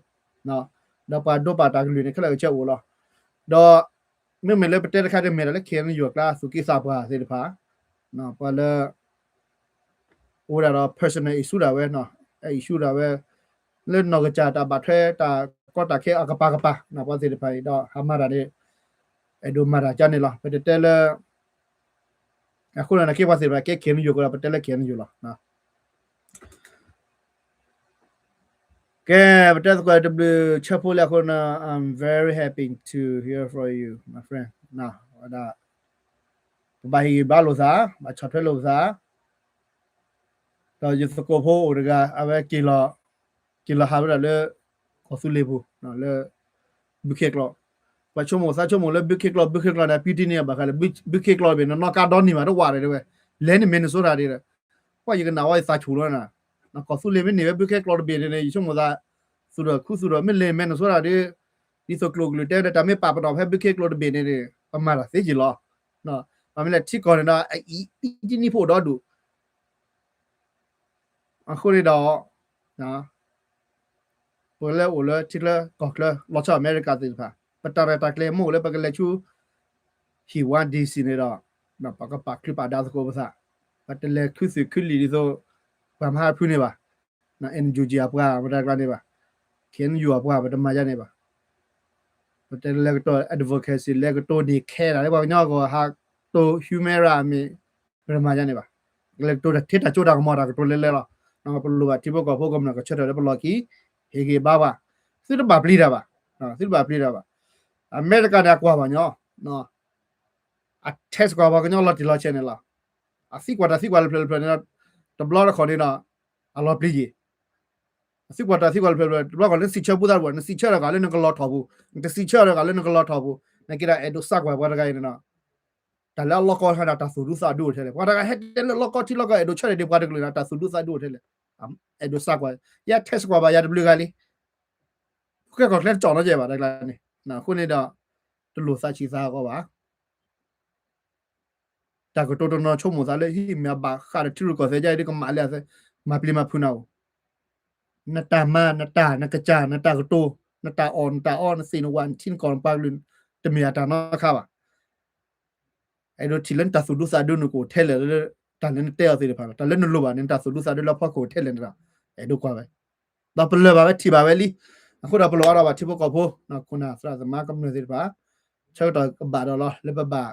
ဒီးပှၤဒိပာ်တၢ်ကလုၢ်န့ၣ် ခဲလၢာ်ကဆၢအိၣ်လီၤ. ဒီး မ့မ့ၢ်လၢပတဲတခါတမ့ၢ်ဒၣ်လၢ KNU အကျါ သုးက့သးပှၢ်သ့ၣ်တဖၣ်, ပှၤလၢ အိၣ်ဝဲဒၣ်ဒီး personal issue ဒၣ်ဝဲ, issue ဒၣ်ဝဲ လၢနီၢ်ကစၢ်တၢ်ဘၣ်ထွဲတၢ်ကီတၢ်ခဲအကပၤကပၤ, ပှၤသ့ၣ်တဖၣ်အံၤဒီးဟးမၤတၢ်န့ၣ် အဲၣ်ဒိးမၤတၢ်ကန့ၣ်လီၤ. ပတတဲလၢ အဃိန့ၣ် နာ်က့ပှၤသ့ၣ်တဖၣ်ကဲ KNU ကဒီး ပတဲလၢ KNU လီၤ. ကဲ ပတဲသကိးတဘျုးဆၢဖိလၢအဃိန့ၣ် I'm very happy to hear from you, my friend. ဝဲဒၣ် ပဘၣ်ဟ့ၣ်ဂံၢ်ဘါလိာ်သး, ဘၣ်ဆီၣ်ထွဲလိာ်ပသး, ဒီးယသကိးဖိအိၣ်တဂၤ အဝဲ က့ၤလီၤဟးဝဲဒၣ်လၢ ကီၢ်သူလ့ၤပူၤ လၢ ဘုခ့ကျီ, ပှၤဆိကမိၣ်သးဆိကမိၣ်လၢ ဘုခ့ကျီ ဘုခ့ကျီန့ၣ် ပံတံန့ၣ်ဘၣ်ဃးလၢ ဘုခ့ကျီတဘ့ၣ်န့ၣ် နီၢ်ကါဒီနံၤဘၣ်တဝးဒီးတဲဝဲ, လဲၤန့ၣ် Minnesota ဒ်ဒီး ကွၢ်ယကနၣ်ဝဲယသးဆူၣ်လီၤနၤ, ကီၢ်သူလ့ၤမ့ၢ်န့ၢ်ဝဲဘုခ့ကျီတဘ့ၣ်န့ၣ် ယဆိကမိၣ်သး သူၣ်ဒီးခူသူၣ်ဒီး မ့ၢ်လဲၤ Minnesota ဒီး ဒ်သိးကျိၤကလုာ်တဲဝဲဒၣ် တၢ်မ့ၢ်ပာ်ပနီၣ်ဖဲဘုခ့ကျီတဘ့ၣ်န့ၣ် ပမၤတၢ်သ့က့ၤလီၤ. ပမ့ၢ်လဲၤထံကီၢ်န့ၣ်ဒီး အအံၤ ပံတံနံၣ်ဖိအိၣ်ဒီဒူၣ် အဃိန့ၣ်ဒီး ပကလဲၤအိၣ်လၢထံချၢကီၢ်ချၢ လီၤဆီအမဲရကၤသ့ၣ်တဖၣ် ပတၢ်ရဲၣ်တၢ်ကျဲၤမ့ၢ်အိၣ်လၢပကလဲၤဆူ ဟံၣ်ဝါ D C န့ၣ်ဒီး ပကပာ်ချံပာ်ဒါသကိးပသး, ပတလဲၤခုသုးခုလံာ်ဒ်သိး ပှၤမဟါဖုန့ၣ်ဘၣ်, NUG အပှၤ ပတကျါန့ၣ်ဘၣ်, K N U အပှၤ ပတမၤယါန့ၣ်ဘၣ်. ပတလဲၤကတိၤ advocacy လဲၤကတိၤန့ၢ်ခဲဒၣ်လၢပှၤကညီအဂီၢ် ဟးတိၤ Humera မ့ၢ် ပတမၤယါန့ၣ်ဘၣ်. လဲၤကတိၤတၢ်ထဲတၢ်ကၠိတၢ်ကမီၤတၢ်ကတိၤလဲၤလဲၤလီၤ. ပလိၣ်ဘၣ်ထံဖိကီၢ်ဖိကမျၢၢ်ကဆၢထၢၣ်လၢပလီၢ်ခံ ဟ့ၣ်ဂံၢ်ဘါပှၤ, သုတဘၣ်ပျံၤတၢ်ဘၣ်, သုတဘၣ်ပျံၤတၢ်ဘၣ်. အမဲရကၤန့ၣ် အကွၢ်ပှၤကညီ, အ test ကွၢ်ပှၤကညီလီၤတံၢ်လီၤဆဲးန့ၣ်လီၤ. အသံကွၢ်တၢ်သံကွၢ်လၢဖျၢၣ်လၢဖျၢၣ်န့ၣ်ဒီး တဘျီတခီၣ်န့ၣ်ဒီး အလီၤပျံၤယံၤ အသံကွၢ်တၢ်သံကွၢ်လၢဖျၢၣ်ဖျၢၣ် တဘျီခီၣ်လၢနစံးဆၢပူသးတဘၣ် နစံးဆၢတဂၤလၢနကလီၤထီၣ်ပူၤ, နတစံးဆၢတဂၤလၢနကလီၤထီၣ်ပူၤ, နာ်က့ဒီးအဲၣ်ဒိးစးကွၢ်ပှၤတဂၤအံၤန့ၣ်ဒီး တၢ်လၢအလီၢ်ကီဟဲဒီးတၢ်သူၣ်ဒူသးဒူအိၣ်ထဲလဲၣ်. ပှၤတဂၤဟဲတဲလၢလီၢ်ကီထံလီၢ်ကီ အဲၣ်ဒိးဆၢထၢၣ်ဒံးပှၤတကလုာ်န့ၣ် တၢ်သူၣ်ဒူသးဒူအိၣ်ထဲလဲၣ်. အဲၣ်ဒိးစးကွၢ်, ယ test ကွၢ်ဘၣ်ယၤတဘျုးဂၤလံ. ကဲကီၢ်ချၢတကၠီၣ်နီၤကဲဘၣ်တဂၤန့ၣ်, အဃိန့ၣ်ဒီး တလိၣ်သးဆံးသးဟးဂီၤဘၣ်. တၢ်ကတိၤတနီၤဆိကမိၣ်သးလၢ ဟံၣ်မ့ၢ်အဘၣ်ဃးဒီးထံရူၢ်ကီၢ်သဲးယါအံၤ ဒ်ကမၤလၢ မၤပျံၤမၤဖုးနၤအိၣ်, နတၢ်မၤ နတၢ် နကစၢ် နတၢ်ကတိၤ နတၢ်အီၣ် နတၢ်အီ နသ့ၣ်နဝၣ် နထံနကီၢ်နပှၤကလုာ် တမ့ၢ်အတၢ်နီတခါဘၣ်. အဲၣ်ဒိးထံၣ်လၢနတၢ်သူၣ်ဒူသးဒူနကအိၣ်ထဲလဲၣ်လၢ တၢ်လၢနတဲအီၤသ့ၣ်တဖၣ်လီၤ. တၢ်လၢနလိၣ်ဘၣ်န့ၣ် နတၢ်သူၣ်ဒူသးဒူလၢဖီခိၣ်အိၣ်ထဲလဲၣ်န့ၣ်ဒီး အဲၣ်ဒိးကွၢ်ဝဲ, ဒီးပလၢၢ်ဘၣ်ဝဲ ထံၣ်ဘၣ်ဝဲလံ. အဃိဒီးပလိၣ်အါထီၣ်ဘၣ်ထံဖိကီၢ်ဖိ ခိၣ်နၢ်သရၣ်သမါကမျၢၢ်သ့ၣ်တဖၣ် ဆၢကတီၢ်ကဘၣ်ဒီးလီၤ လၢပဘၣ်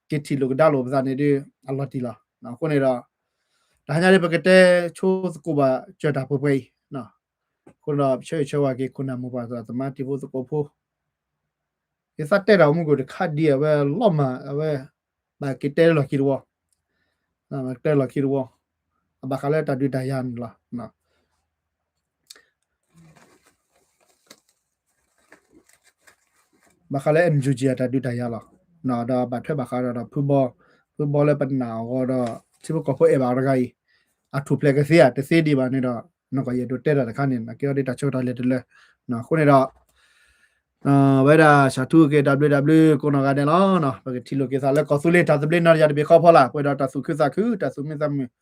က့ၤထံၣ်လိာ်ကဒါလိာ်ပသးန့ၣ်ဒီး အလီၤတံၢ်လီၤ. အဃိန့ၣ်ဒီး တဟါညါဒီး ပကတဲဆိသကိးဘၣ်စၢၤတၢ်ပှဲၤပှဲၤအံၤ, အဃိဒီး ပဆၢဂ့ၤဆၢဝါက့ၤ ခိၣ်နၢ်မိၢ်ပၢ်သရၣ်သမါထံဖိသကိးဖိ, ယသးတဲတၢ်အိၣ်မူကအိၣ်တခါဒ်အဝဲလီၤမၢ် အဝဲ ဘၣ်က့ၤတဲလီၢ်ခံတဝီ, တဲလီၢ်ခံတဝီ, အဘၣ်ဃးလၢတၢ်ဒုးတၢ်ယၤန့ၣ်လီၤ. ဘၣ်ဃးလၢ N U G အတၢ်ဒုးတၢ်ယၤလီၤ. ဒီးဘၣ်ထွဲဘၣ်ဃးဒီး ဖုဘီ, ဖုဘီလၢပနာ်အီၤဂီၢ်ဒီး ထံဖိကီၢ်ဖိအဲၣ်ဘၣ်အီၤတဂၤအံၤ, အထူၣ်ဖျဲးကသ့ဧါ တသ့ဒံးဘၣ်န့ၣ်ဒီး နကွၢ်ယအဲၣ်ဒိးတဲတၢ်တခါန့ၣ် ကဲထီၣ်ဒ်တၢ်ဆၢကတီၢ်လဲၤတလၢ. အဃိန့ၣ်ဒီး ဝဲဒၣ် စးထူက့ၤ တၢ်ဘျုးတၢ်ဘျုး ကိးနီၢ်ဂၤဒဲးလီၤ. ပကထံၣ်လိာ်က့ၤသးလၢကီၢ်သူလ့ၤတၢ်သဘျ့နီၢ်တယၤတဘ့ၣ်ဃီဖီလာ် ပှဲၤဒီးတၢ်သူၣ်ခုသးခု တၢ်သူၣ်မံသးမုာ်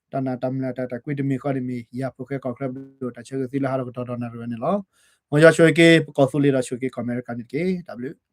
တၢ်နာ်တၢ်မုၢ်လၢ်တၢ်တၢ်ကွံတမံၤဃီတမံၤ ယၤဖိၣ်ဃဲကီၢ်ချၢပဒိၣ်တၢ်ဆၢဂ့ၤသုလၢဟးထီၣ်ကတီၢ်ဒီးနၣ်ရံၣ်ဝဲန့ၣ်လီၤ. မ်ယွၤဆိၣ်ဂ့ၤက့ၤ ပကီၢ်သူလ့ၤဒီးဆိၣ်ဂ့ၤက့ၤကီၢ်အမဲရကၤန့ၣ်တက့ၢ်. တၢ်ဘျုး